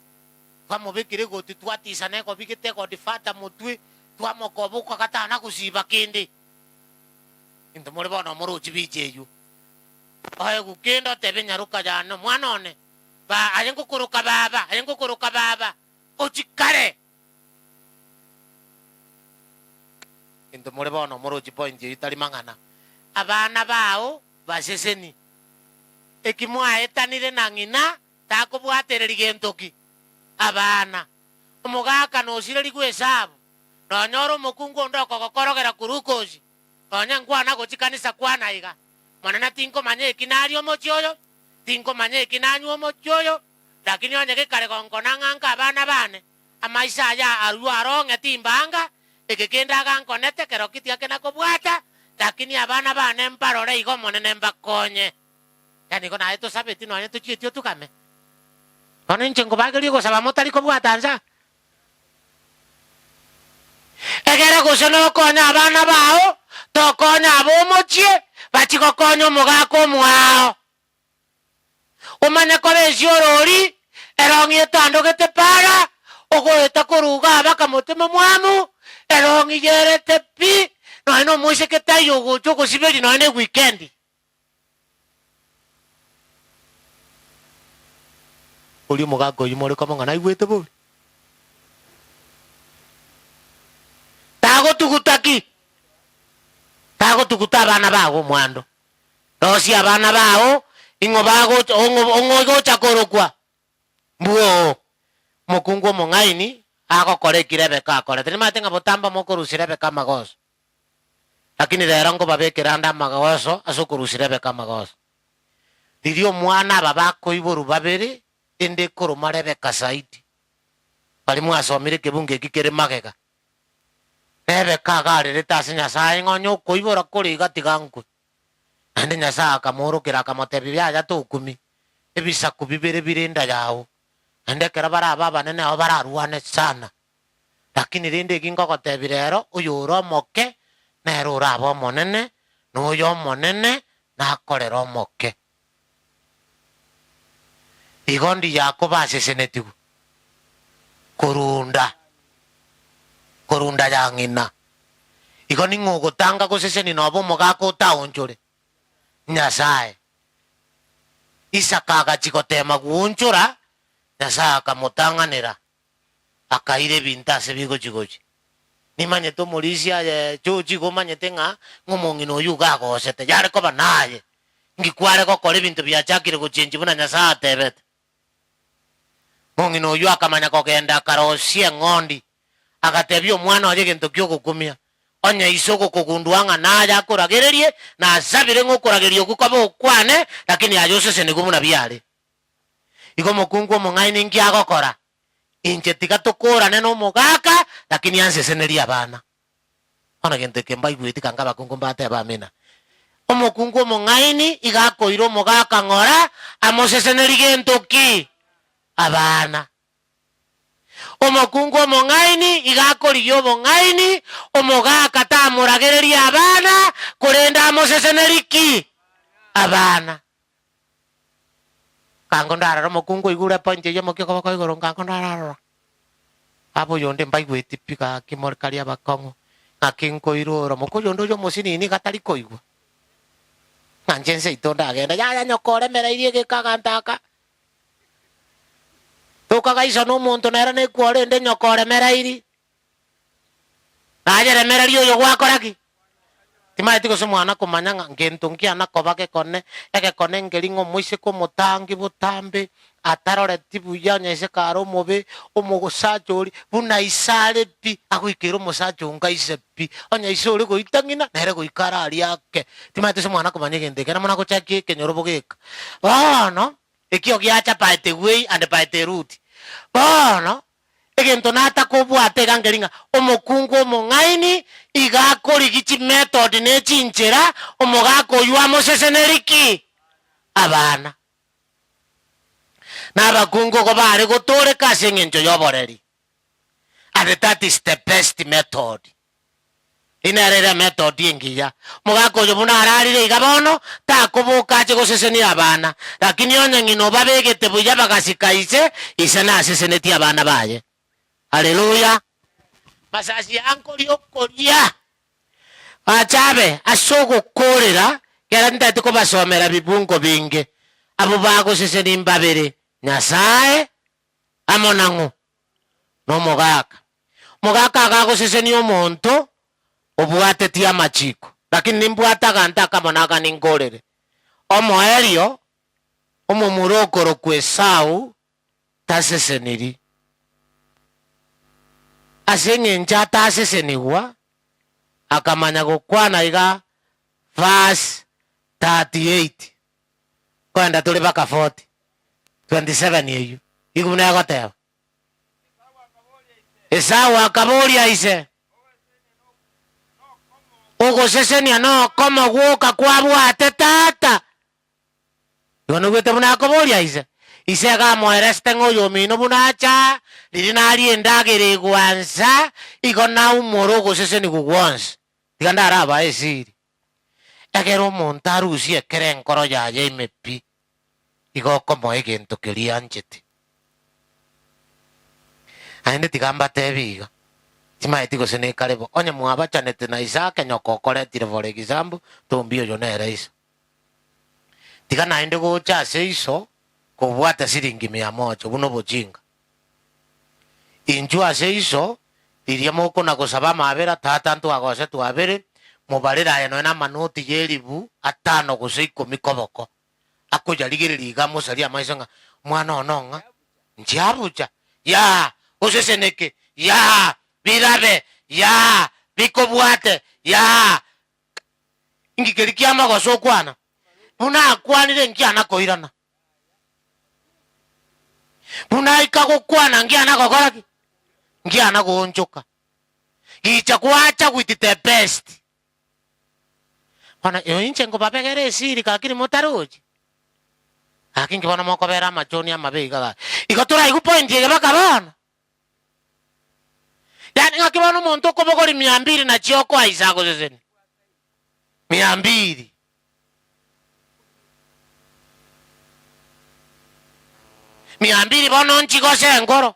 Twamobekire egoti twatisana egobi gete egodifata motwe, twamokoba okogatana gosiba kende. Intwe more bono omorochi bicha eywo. Oegwe kende otebe nyaroka yane omwana one, ba aye ngokoroka baba, aye ngokoroka baba, ochie kare. Intwe more bono omorochi point eywo tari mang'ana. Abana bao baseseni. Eki mwaetanire na ng'ina takobwatereria gento ki? Abana. Omogaka nosirerigwe esabu, nonya ore omokungu onde okogokorogera kurukosi, nonya nkwana gochia kanisa kwana iga, Monene tinkomanya eki naria omochie oyo, tinkomanya eki nanywa omochie oyo, lakini onye gekare gonkona ng'a nka abana bane, amaiso aya arue arong'e timbaanga, eke kende agankonete kerokio tiga kenakobwata, lakini abana bane mbarore igo Omonene mbakonye. Yaani igo naye tosabeti nonya tochieti otugame. Bono inche nkobagerie gosaba motari kobwata nsa. Egere gose nokonya abana bao, tokonya ab'omochie, bachie gokonya omogaka omwao. Omanye koba esiorori, erong'i etandogete para, ogoeta korwa igaa baka motema mwamu, erong'i yerete pi, nonya na omoiseke taiyo ogocha ogosiberia nonya na ewikendi. Oria omogaka oyio more koba ng'a naigwete bori? Tagotuguta ki? Tagotuguta abana bago omwando. Rosia abana bao, ning'o bagocha ong'o ong'o ogocha korokwa? Mbwoo. Omokungu omong'aini agokora eki Rebeka akorete. Nimanyete ng'a botambe mokorusia Rebeka amagoso. Lakini rero nkobabekera ande amagoso ase okorusia Rebeka amagoso. Riria omwana aba bakoiborwa babere, ende ekoroma Rebeka zaidi. Baria mwasomire ekebungo eki kere magega. Rebeka agarerete ase Nyasae ng'a onye okoibora kore iga tiga nkwe. Naende Nyasae akamoorokera akamotebia, Yaya tokumia, ebisaku bibere bire enda yao, naende ekero barabe abanene nabo bararwane sana. Lakini rende eki ngogotebia rero, oyore omoke nere orabe omonene, na oyo omonene nakorere omoke. Igo ndi Yakobo asesenetigwe korunda, korunda ya ng'ina. Igo ning'o ogotanga gosesenia nobe omogaka otaonchore? Nyasae. Isaka agachia gotema gwoonchora, Nyasae akamotang'anera. akaira ebinto ase bigochi-gochi. Nimanyete omorisia aye George igo omanyete ng'a ng'omong'ina oyio iga agosete, yare koba naye, nki kware gokora ebinto biachakire gochenchia buna Nyasae atebete? Mong'ina oyio akamanya kogenda akarosia eng'ondi, agatebia omwana oye egento ki'ogokumia, Onye ise ogokogundua ng'a naye akoragererie, nasabire ng'a okorageria okwo kobe okwane, lakini aye osesenigwe buna biare. Igo omokungu omong'aini inki agokora? Inche tiga tokorane nomogaka, lakini ansesenerie abana. Bono gento eke mbaigweti kanga abakungu mbatebe amina. Omokungu omong'aini iga akoira omogaka ng'ora amosesenerie gento ki? Abana. Omokungu omong'aini iga akorigia obong'aini, omogaka tamoragererie abana, korende amosesenerie ki? Abana. Nkango ndarora omokungu oigure epoint eyio omokia okoboko igoro nkango ndararora. Baba oyonde mbaigweti pi gaki more karia abakong'u ng'aki nkoirora omokia oyonde oyo omosinini iga tari koigwa. Ng'a inche nse ito ndagenda yaya nyoka oremereirie egeka aganto aka. Tokagaisa na omonto nere nekwo rende nyoka oremereiri. Naye remereria oyo gwakora ki? Timaeti gose mwana komanya ng'a ngento nkiana koba gekone, egekone nkeri ng'a omoiseke omotangi botambe, ataroreti buya onye ise kare omobe, omosacha oria, buna ise are pi, agoikera omosacha onga ise pi, onye ise ore goita ng'ina, nere goika are aria ake. Timaeti gose mwana komanya egento eke, nabo nagochakia ekenyoro bogeka. Bono, ekio giacha by the way and by the route. Bono, Egento natakobwata iga nkeri ng'a omokungu omong'aini iga akorigia chimethod ne chinchera omogaka oyio amoseseneri ki? Abana. Na abakungu igo bare gotoreka ase eng'encho y'oboreri. And that is the best method. Eri nere ere emethodi engiya. Omogaka oyo buna ararire iga bono, takoboka ache gosesenia abana, lakini onye ng'ina obabegete buya bagasika ise, ise nasesenetie abana baye. Haleluya! Masasi ankoria okoria, achabe ase ogokoorera, kera ntagete kobasomera bibungo binge. Abwo bagosesenia mbabere, Nyasae amo nang'o? Nomogaka. Mogaka agagosesenia omonto obwatetie amachiko, lakini nimbwate aganto akamo naka ninkorere. Omoerio, Omomura okorokwa Esau taseseniri. Ase engencho atasesenigwa, akamanya gokwana iga verse 38, nkoenda tore mpaka 40, 27 eyio, igo buna egoteba. Esau akaboria ise, Ogosesenia nokomo gwoka kwabwate tata? Igo noigwete buna akoboria ise? Ise iga amoeresete ng'a oyomino buna acha, riria narie endagera egwansa, igo naumore ogosesenigwa gwonsi. Tiga ndarabae esiri. Ekero omonto arusie ekero enkoro yaye ime pi, igo okomoa egento keria anchete. Naende tiga mbateebie iga, timaeti gose nekare bo, onye mwabachanete na Isaka nyoko okoretire for example, tombi oyo nere iso. Tiga naende gocha ase iso kobwata siringi mia moja buna obochinga. Inchuo ase iso riria mokona gosaba amabera, Tata ntwagose twabere, mobarere aye nonya namanoti y'eribu atano gose ikomi koboko. Akoyarigereria iga amosarie amaiso ng'a omwana one ong'a nchiabucha, yaa, oseseneke, yaa, birabe, yaa, bikobwate, yaa. Inki keria kiamagoso okwana? Buna akwanire nkiana koirana. Buna aika gokwana nkiana gokora ki? Nkiana goonchoka. Gicha gwacha with the best. Bono eyo inche nkobabegera esiri gaki motarochi. Gaki inki bono mokobera amachoni amabe iga gaki. Igo toraigwe point eye baka bono. Yaani ng'aki bono omonto okobogoria mia mbiri nachio okoa ise agoseseni? Mia mbiri. Mia mbiri bono nchigose enkoro.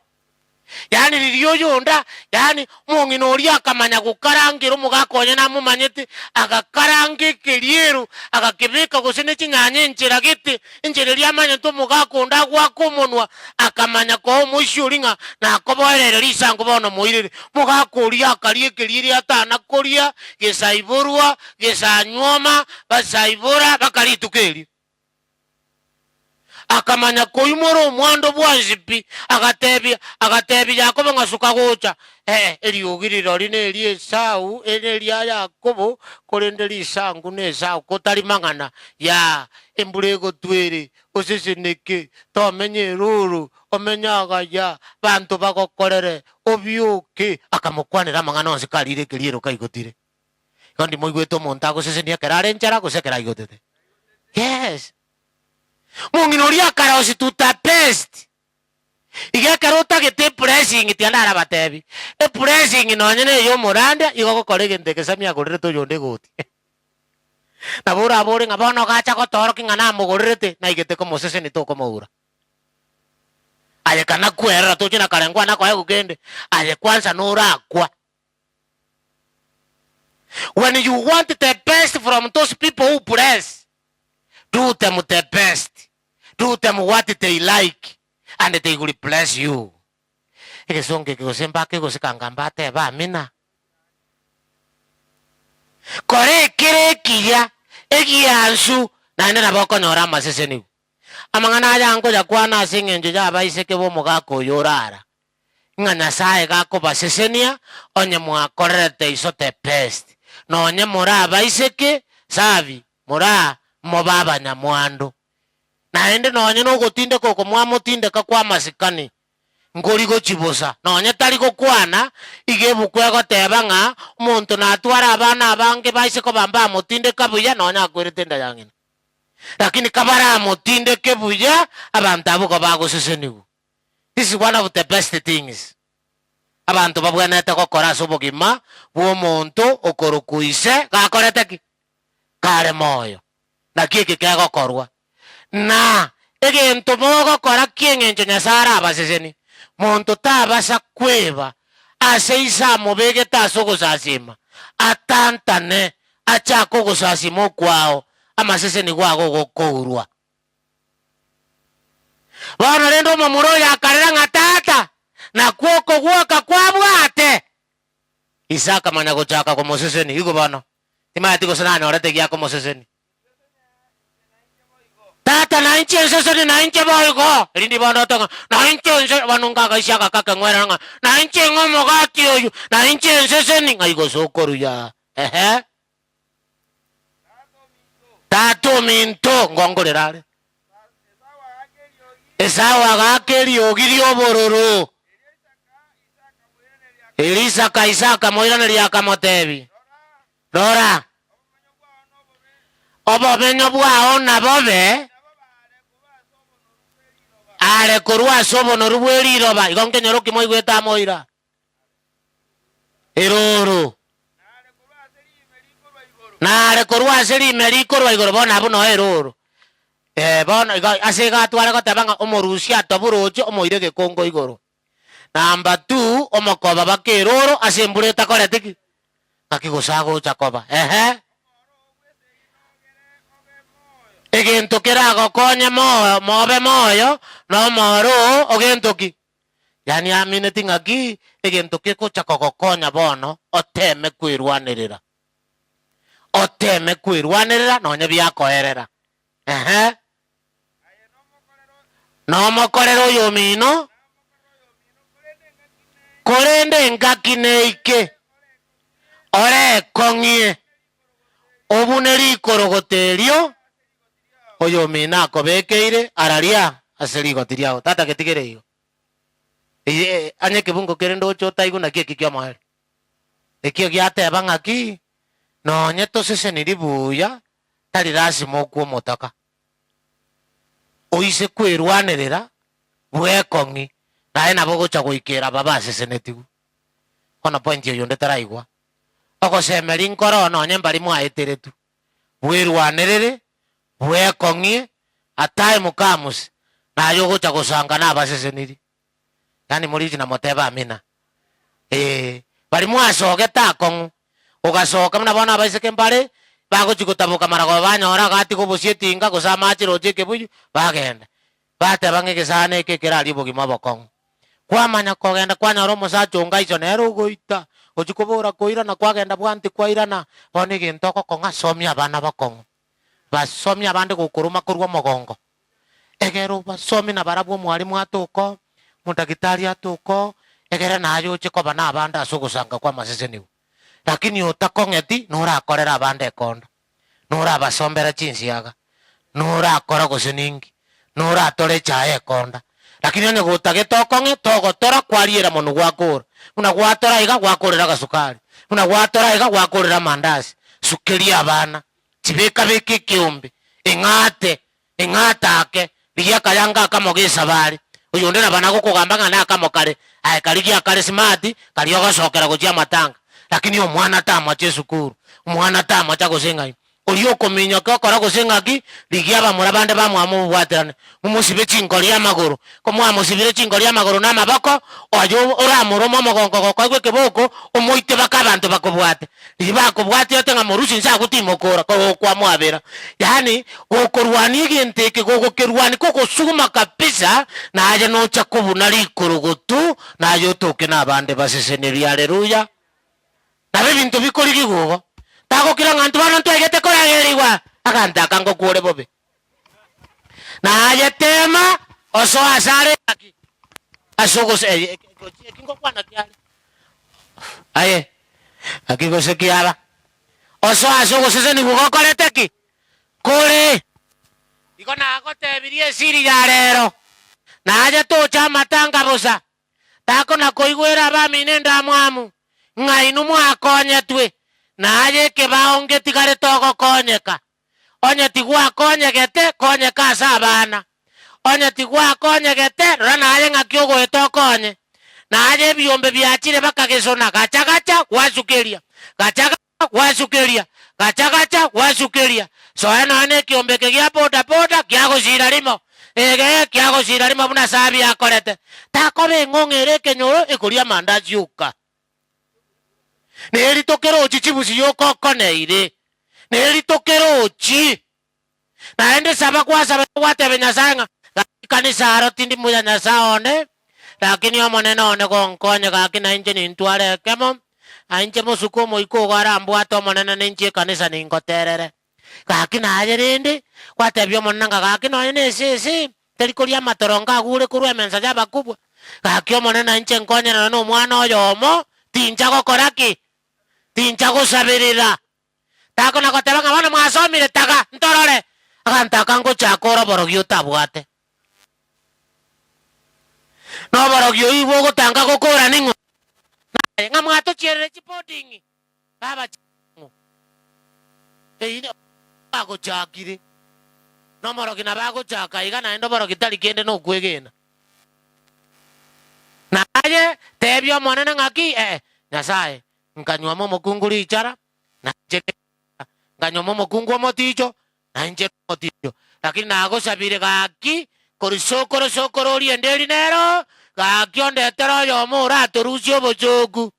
Yaani riria oyonda, yaani omong'ina oria akamanya gokarangera omogaka oye namomanyete, agakaranga ekeriero, agakebeka gose ne chinyanya enchera gete, enchera eria amanyete omogaka onde agoaka omonwa, Akamanya koa omoisia oria ng'a nakoboereire risanku bono moirere. Mogaka oria akaria ekerieri atana koria, gesaiborwa, gesanywoma, basaibora baka rituko erio. Akamanya koimora omwando bwonsi pi, agatebia, agatebia Yakobo ng'a suka gocha. Ee, eriogi rirori neria Esau, neria Yakobo, korende risanku n'Esau, kotari mang'ana, yaa, embura egotwa ere, Oseseneke, tomenye eroro, omenye agaya, banto bagokorere, obioke. Akamokwanera amang'ana onsi karire ekeriero kaigotire. Igo ndimoigwete omonto agosesenia ekero are nchara gose ekero aigotete. Yes. Mong'ina oria akarosia to the best. Igo ekero otagete eblessing tiga ndarabatebi, eblessing nonye na eye omorandia igo ogokora egento egesami agorerete oyonde egoti. Nabo orabore ng'a bono gacha gotoorokia ng'a namogorerete, naigete komosesenia tokomoura. Aye kana kwerora toche na kare nkwana koegwa kende, aye kwanza norakwa. When you want the best from those people who bless, do them the best, do them what they like and they will bless you. Egesongo eke gose mbake gose kanga mbatebe amina. Kora ekere ekiya, egiansu, naende nabo okonyora amasesenigwa. Amang'ana aya nkoyakwana ase engencho y'abaiseke b'omogaka oyo orara, ng'a Nyasae gakobasesenia onye mwakorerete iso the best, nonye more abaiseke, sabi, moraa mobe abanyamwando. Naende nonye nogotindeka oko mwamotindeka kw'amasikani, Nkori gochia bosa, nonye tari gokwana, iga ebuku egoteba ng'a omonto natware abana abange baise koba mbamotindeka buya nonye akwerete enda ya ng'ina. Lakini kabaramotindeke buya, abanto abwo igo bagosesenigwa. This is one of the best things abanto babwenerete gokora ase obogima bw'omonto okorokwa ise gakorete ki? Kare moyo. Naki eke kegokorwa. Na egento mogokora ki'engencho Nyasae arabasesenie, monto tabasa kweba ase ise amobegete ase ogosasiima, atantane achake ogosasiima okwao, amasesenigwa ago gokourwa. Bono rende omomura oyo akarera ng'a Tata, nakwo okogwoka kwabwate. Ise akamanya gochaka komosesenia. Igo bono, timanyeti gose nanyorete egiakomosesenia. Tata nainche enseseni nainche boigo, erinde bono otoge ng'a nainche ense, bono nkagaisia agaka akeng'werera ng'a nainche ng'a omogati oyio, nainche enseseni, ng'ai gose okoruya? Ehe. Tata ominto, ngongorere are. Esau agaaka eriogi ri'obororo. Erio Isaka ise akamoiraneria akamotebia, Rora, obomenyo bwao nabobe are korwa ase obonoru bwe riroba. Igo nkenyoro ki moigwete amoira? Erooro. Nare korwa ase riime rikorwa igoro, bono abwo noo erooro. Ee, bono igo ase iga atware goteba ng'a omorusia atobure oche omoire egekongo igoro. Number two, omokoba baka erooro ase embura etakoreti ki? Ng'aki gose agocha koba? Ehe. Egento keragokonye moyo mobe moyo, nomooro oo ogento ki? Yaani amineti ng'aki egento kegocha kogokonya bono oteme kwerwanerera. Oteme kwerwanerera nonye biakoerera. Ehe. Nomokorere oyomino, korende engaki neike orekong'ie obune rikorogoto erio oyomino akobekeire araria ase rigoti riao. Tata getigere igo. Eye onye ekebungo kere ndoche otaigwe naki eki ki'omoerio. Ekio giateba ng'aki nonye toseseniri buya tari lasima okwe omotaka. Oise kwerwanerera bwekong'i naye nabo ogocha goikera aba basesenetigwe. Bono point oyio onde taraigwa. Ogosemeria nkoro nonye mbari mwaeteretwe. Bwerwanerere, bwekong'ie, a time comes naye ogocha gosanga nabaseseniri. Yaani morichi na motebe amina. Ee, baria mwasogete akong'u, ogasoka buna bono abaiseke mbare, bagochia gotaboka maragoba banyora agatiga obosie etinga gose amache roche ekebuyu, bagenda. Bateba ng'a egesani eke ekerarie obogima obokong'u. Kwamanya kogenda kwanyora omosacha onga iso nere ogoita, ochia kobora koirana kwagenda bwanti kwairana, bono egento ogokong'a somia abana bokong'u. Basomie abande gokoroma korwa omogongo. Egere obasomie nabarabwo omwalimu atoke oo, omodagitari atoke oo, egere naye oche koba nabande ase ogosanga kw'amasesenigwa. Lakini otakong'eti norakorere abande ekondo, norabasombera chinsiaga, norakora gose ninki, noratore echaye ekonda. Lakini onye gotagete okong'e, togotora kwariera monwe gwakora. Buna gwatora iga, gwakorera agasukari, buna gwatora iga, gwakorera amandasi. Sukeria abana, Chibeka-beka ekeombe, eng'ate, eng'ate ake, rigia akayanga akamo g'esabari. Oyonde nabo nagokogamba ng'a nakamo kare, aye karigie akare smart, karia ogosokera gochia amatanga. Lakini omwana tamocha esukuru, omwana tamocha gose ng'ai. Oria okominyoka okora gose ng'aki, rigia abamura bande bamwabo mobobwaterane, momosibe chinkori amagoro. Komwamosibire chinkori amagoro na amaboko, oyo oramorome omogongo gokoegwa ekeboko, omoite baka abanto bakobwate. Riria bakobwatia ote ng'a morusie inse agwo timokora, kogokwamwabera. Yaani gokorwania egento eke gogokerwania kogosuguma kabisa, naye nocha kobuna rikorogotu, naye otoke nabande baseseneri. Haleluya! Nabo ebinto bikorigigwa igo. Tagokira ng'a intwe bono ntwaigete koragerigwa, aganto aka ngokwa ore bobe. Naye tema osoe asare ng'aki? Ase ogose eki ngokwana kiare. Aye, naki gose kiaba? Osoe ase ogosesenigwa gokorete ki? Kore. Igo nagotebirie esiri ya rero, naye tocha amatanga bosa, takona koigwera abamino endamwamu, ng'a inwe mwakonyetwe, naye ekebao ngetigarete ogokonyeka. Onye tigwakonyegete, konyeka ase abana. Onye tigwakonyegete, rora naye ng'aki ogoeta okonye. Naye ebiombe biachire bakagesona, gacha gacha, gwasukeria, gacha gacha, gwasukeria, gacha gacha, gwasukeria. Soa nonya nekiombe eke gia boda boda kiagosira rimo, ege kiagosira rimo buna Sabi akorete. Takoba eng'ong'o ere ekenyoro ekoria amandasi oka. Neri tokerochi chibusi yoka okoneire, neri tokerochi. Naende saba gwasaba gwatebia Nyasae ng'a gaki kanisa aro tindi muya Nyasae one, lakini Omonene one gonkonye gaki nainche nintware ekemo, na inche mosuke omoika ogo arambwate Omonene ninche ekanisa ningoterere. Gaki naye rende, gwatebia Omonene ng'a gaki nonye na esese teri koria amatorongo agure korwa emensa y'abakubwa. Gaki Omonene na inche nkonyere nonye na omwana oyomo, tincha gokora ki? Tincha gosaberera. Takona goteba ng'a bono mwasomire taga, ntorore. Aganto aka ngochaka ore oborogi otabwate. Noborogi oyio bogotanga gokora ning'o? Naye, ng'a mwatochierire chiboding'i, baba ching'o? Eyio bagochakire. Nomorogi nabo agochaka iga naende oborogi tari kende nokwegena. Naye tebia Omonene ng'aki, ee, Nyasae, nkanywoma omokungu richara, na inche nechara, nkanyuoma omokungu omoticho, na inche nomoticho. Lakini nagosabire gaki, korwa sokoro sokoro oria ende eri nero, gaki ondetere oyomo oratorusie obosooku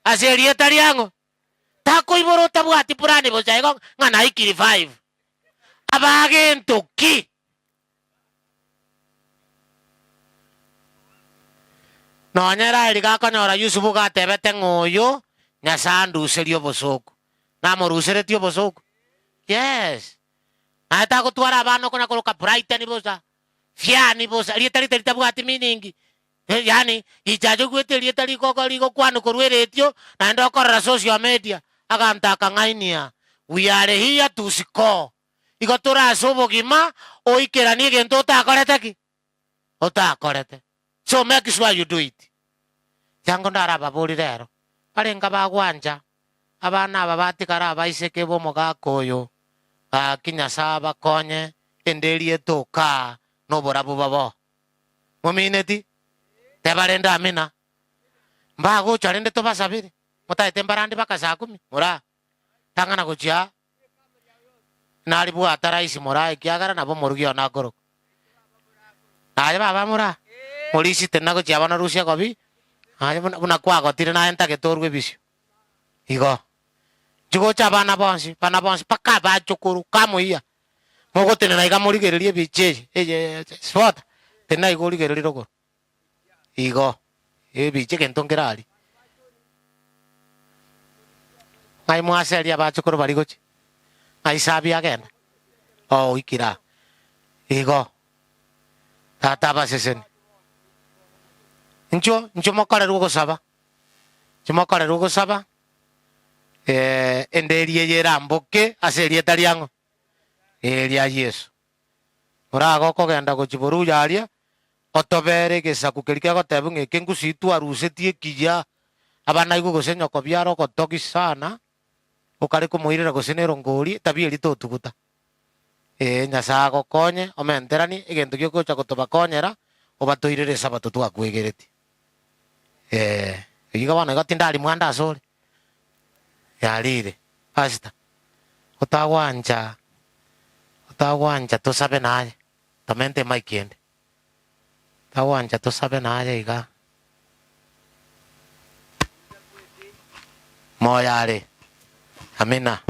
ase erieta riang'o. Takoibora otabwati purani bosa igo ng'a naikiri five. Abagento ki? Nonya Raheli gakonyora Yusufu gatebete ng'a oyo Nyasae anduserie obosooku. Namoruseretie obosooku? Yes. Naye tagotwara abana okonya koroka Brighton bosa, Fiani bosa, erieta rite ritabwati meaning. Yaani richache ogwete erieta rigoko rigokwanwa korwa eretio naende okorora social media, aganto akang'ainia. We are here to score. Igo tore ase obogima oikeranie egento otakorete ki? Otakorete. So make sure you do it. Chango ndarababori rero, barenge abagwancha abana aba batigare abaiseke b'omogaka oyo, gaki Nyasae abakonye ende eria etoka noborabu babo. Momineti? Teba rende amina. Mbagocha rende tobasabere, motaete mbarande baka saa kumi, moraa tang'ana gochia Naribwata rahisi moraa ekiagera nabo omorugi one akorokwa. Naye baba moraa, morisite nagochia bono rusia gobi, naye buna buna kwagotire naye ntagete orwe ebisio. Igo. Inche gocha abana bonsi, bana bonsi mpaka abachokoro, kamoiya, mogotenena iga morigererie ebicha eye, eye sipota, tenena iga origererie rogoro. Igo, ebiche egento nkere aria. Ng'ai mwaseria abachokoro baria gochia? Ng'ai Sabia agenda? Oo oikire aa. Igo, Tata abaseseni. Inchuo, inchuo mokorerwe ogosaba, inchuo mokorerwe ogosaba, endeeri eye eramboke ase erieta riang'o? Eria Yeso. Orabe okogenda gochia boruya aria, otobere egesaku keria kegotebwa ng'a eke ngusii twarusetie ekiya, abana aigwe gose nyoko biara ogotogi sana, okare komoirera gose nerongori, etabia eria totuguta. Ee, Nyasae agokonye, omenteranie, egento giogocha gotobakonyera, obatoirere esabato twakwegeretie. Ee, eyio iga bono igo tindari mwanda asore, yarire. Pastor, otagwancha, otagwancha tosabe naye, tomente emic ende. Tagwancha tosabe naye iga. Moyo are. Amina.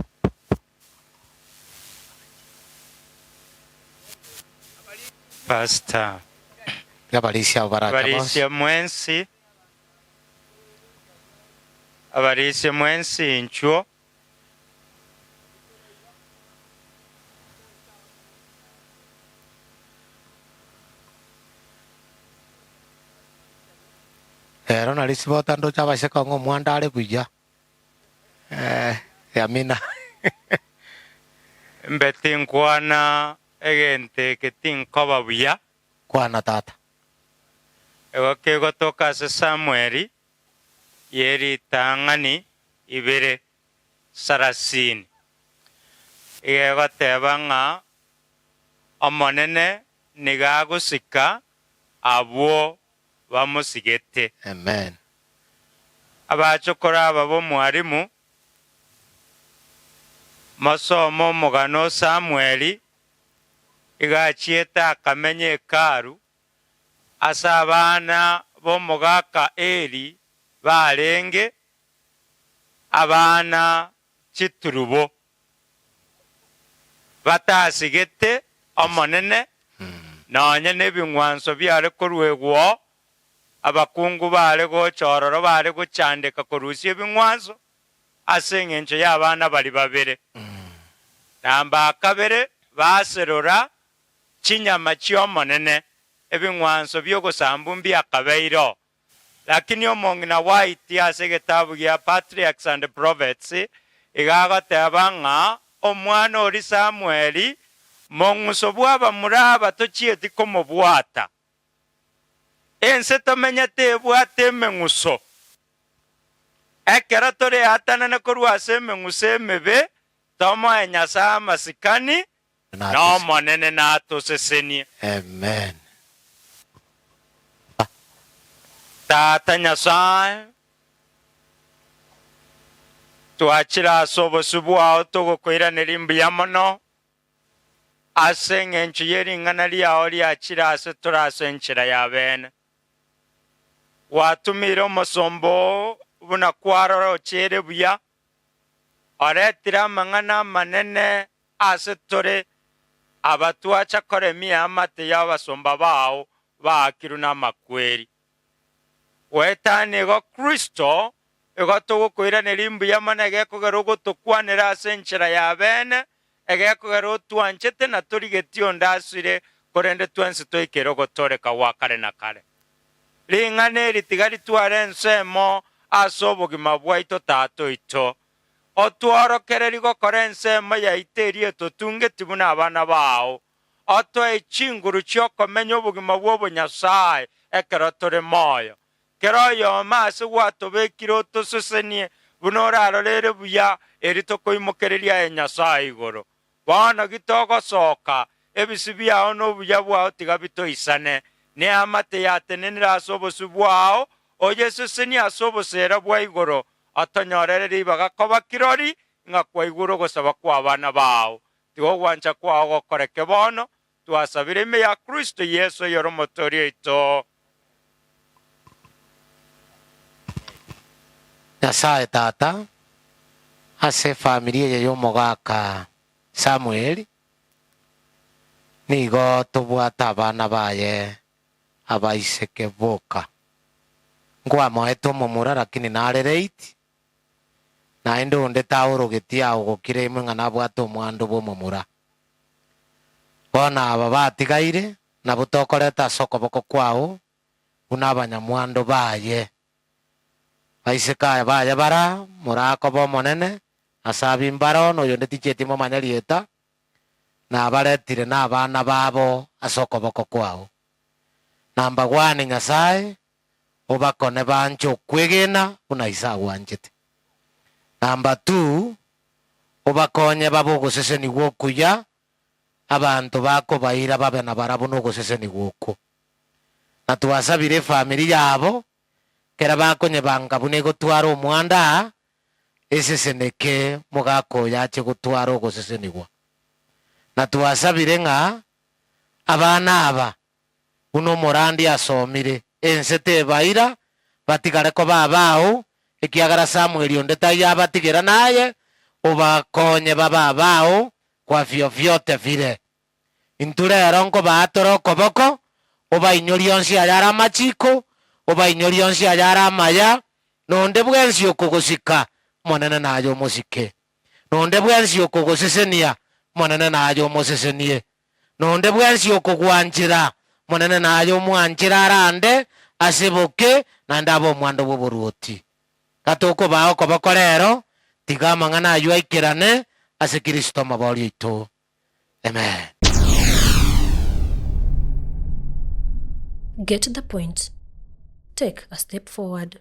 Pastor. Abarisia abo baracha bonsi. Abarisia mwensi, abarisia mwensi inchuo. Ero nari sibota ndoche abaiseke ng'a omwando are buya. Eh, amina. Mbe tinkwana egento eke tinkoba buya. Kwana tata. Igo kegotoka ase Samweli ye ritang'ani ibere sarasini, iga egoteba ng'a Omonene nigo agosika abwo bamosigete. Amen. Abachokoro aba b'Omwalimu, mosome omogano o Samweli, iga achiete akamenya Hekalu, ase abana b'omogaka Eli barenge, abana chiturubo, batasigete Omonene, nonya nebing'wanso biare koruegwa oo, abakungu baare gocha ororo baare gochandeka korusia ebing'wanso ase engencho y'abana baria babere. Namba kabere baserora chinyama chi'Omonene, ebing'wanso bi'ogosambu mbiakabeire oo. Lakini omong'ina White ase egetabu gia Patriarchs and Prophets iga agoteba ng'a omwana oria Samueli mong'uso bw'abamura aba tochieti komobwata. Ense tomenyete ebwate emeng'uso. Ekero toreatanane korwa ase emeng'uso emebe, tomoe Nyasae amasikani, na Omonene natosesenie. Amen. Tata Nyasae, twachire ase obosio bwao togokoiraneria mbuya mono ase engencho ye ring'ana riao riachire ase tore ase enchera ya beene. Gwatumeire omosomba oo buna kwarorochere buya, oretire amang'ana amanene ase tore aba twacha koremia eamate y'abasomba bao baakirwe namakweri. Goetania igo Kristo, igo togokoiraneria mbuya mono egekogera ogotokwanera ase enchera ya beene, egekogera otwanchete na torigetie onde asire, korende twensi toikere ogotooreka gwa kare na kare. Ring'ana eri tiga ritware ensemo ase obogima bwaito Tata oito. Otworokererie gokora ensemo yaito eria etotungeti buna abana bao. Otoe chinguru chi'okomenya obogima bw'obonyasae ekero tore moyo. Kera oyomo ase gwatobekire otosesenie buna orarorere buya eri tokoimokereria aye Nyasae igoro. Bono gitogosoka, ebisio biao na obuya bwao tiga bitoisane, neamate yatenenire ase obosio bwao, oyesesenie ase oboseera bwa igoro, otonyorere ribaga koba kirori ng'a kwaigure ogosaba kw'abana bao. Tiga ogwancha kwao gokoreke bono, twasabire ime ya Kristo Yeso oyore Omotoori oito. Nyasae Tata, ase efamiri eye y'omogaka Samuel, nigo tobwate abana baye abaiseke boka. Nkwamoete omomura lakini nare late, naende onde taorogetie aogokire imwe ng'a nabwate omwando bw'omomura. Bono aba batigaire nabwo tokoreta ase okoboko kwao buna abanyamwando baye. Baiseke aya baye bara, morakoba omonene, ase abimbaro, na oyonde tichieti momanye rieta, nabaretire nabana babo ase okoboko kwao. Na mbagwane Nyasae, obakone banche okwegena buna ise agwanchete. Namba two, obakonye babe ogosesenigwa okuya, abanto bakobaira babe nabarabwo nogosesenigwa okwo. Na twasabire efamiri yabo, kera bakonyebanga buna egotwara omwanda aa, eseseneke mogaka oyo ache gotwara ogosesenigwa. Na twasabire ng'a abana aba, buna omorandia asomire, ense tebaira, batigare koba abao, ekiagera Samweli onde taiyo abatigera naye obakonye babe abao kwa vyovyote vile. Intwe rero nkobaa tore okoboko, obainyorie onsi ayare amachiko, obainyorie onsi ayare amaya, na onde bwensi okogosika, Omonene naye omosike, na onde bwensi okogosesenia, Omonene naye omosesenie, na onde bwensi okogwanchera, Omonene naye omwanchere arande ase boke, naende abe omwando bw'oboruoti. Gatokobaa okoboko rero, tiga amang'ana ayio aikerane ase Kristo Omobori oito. Amen. Get the point. Take a step forward.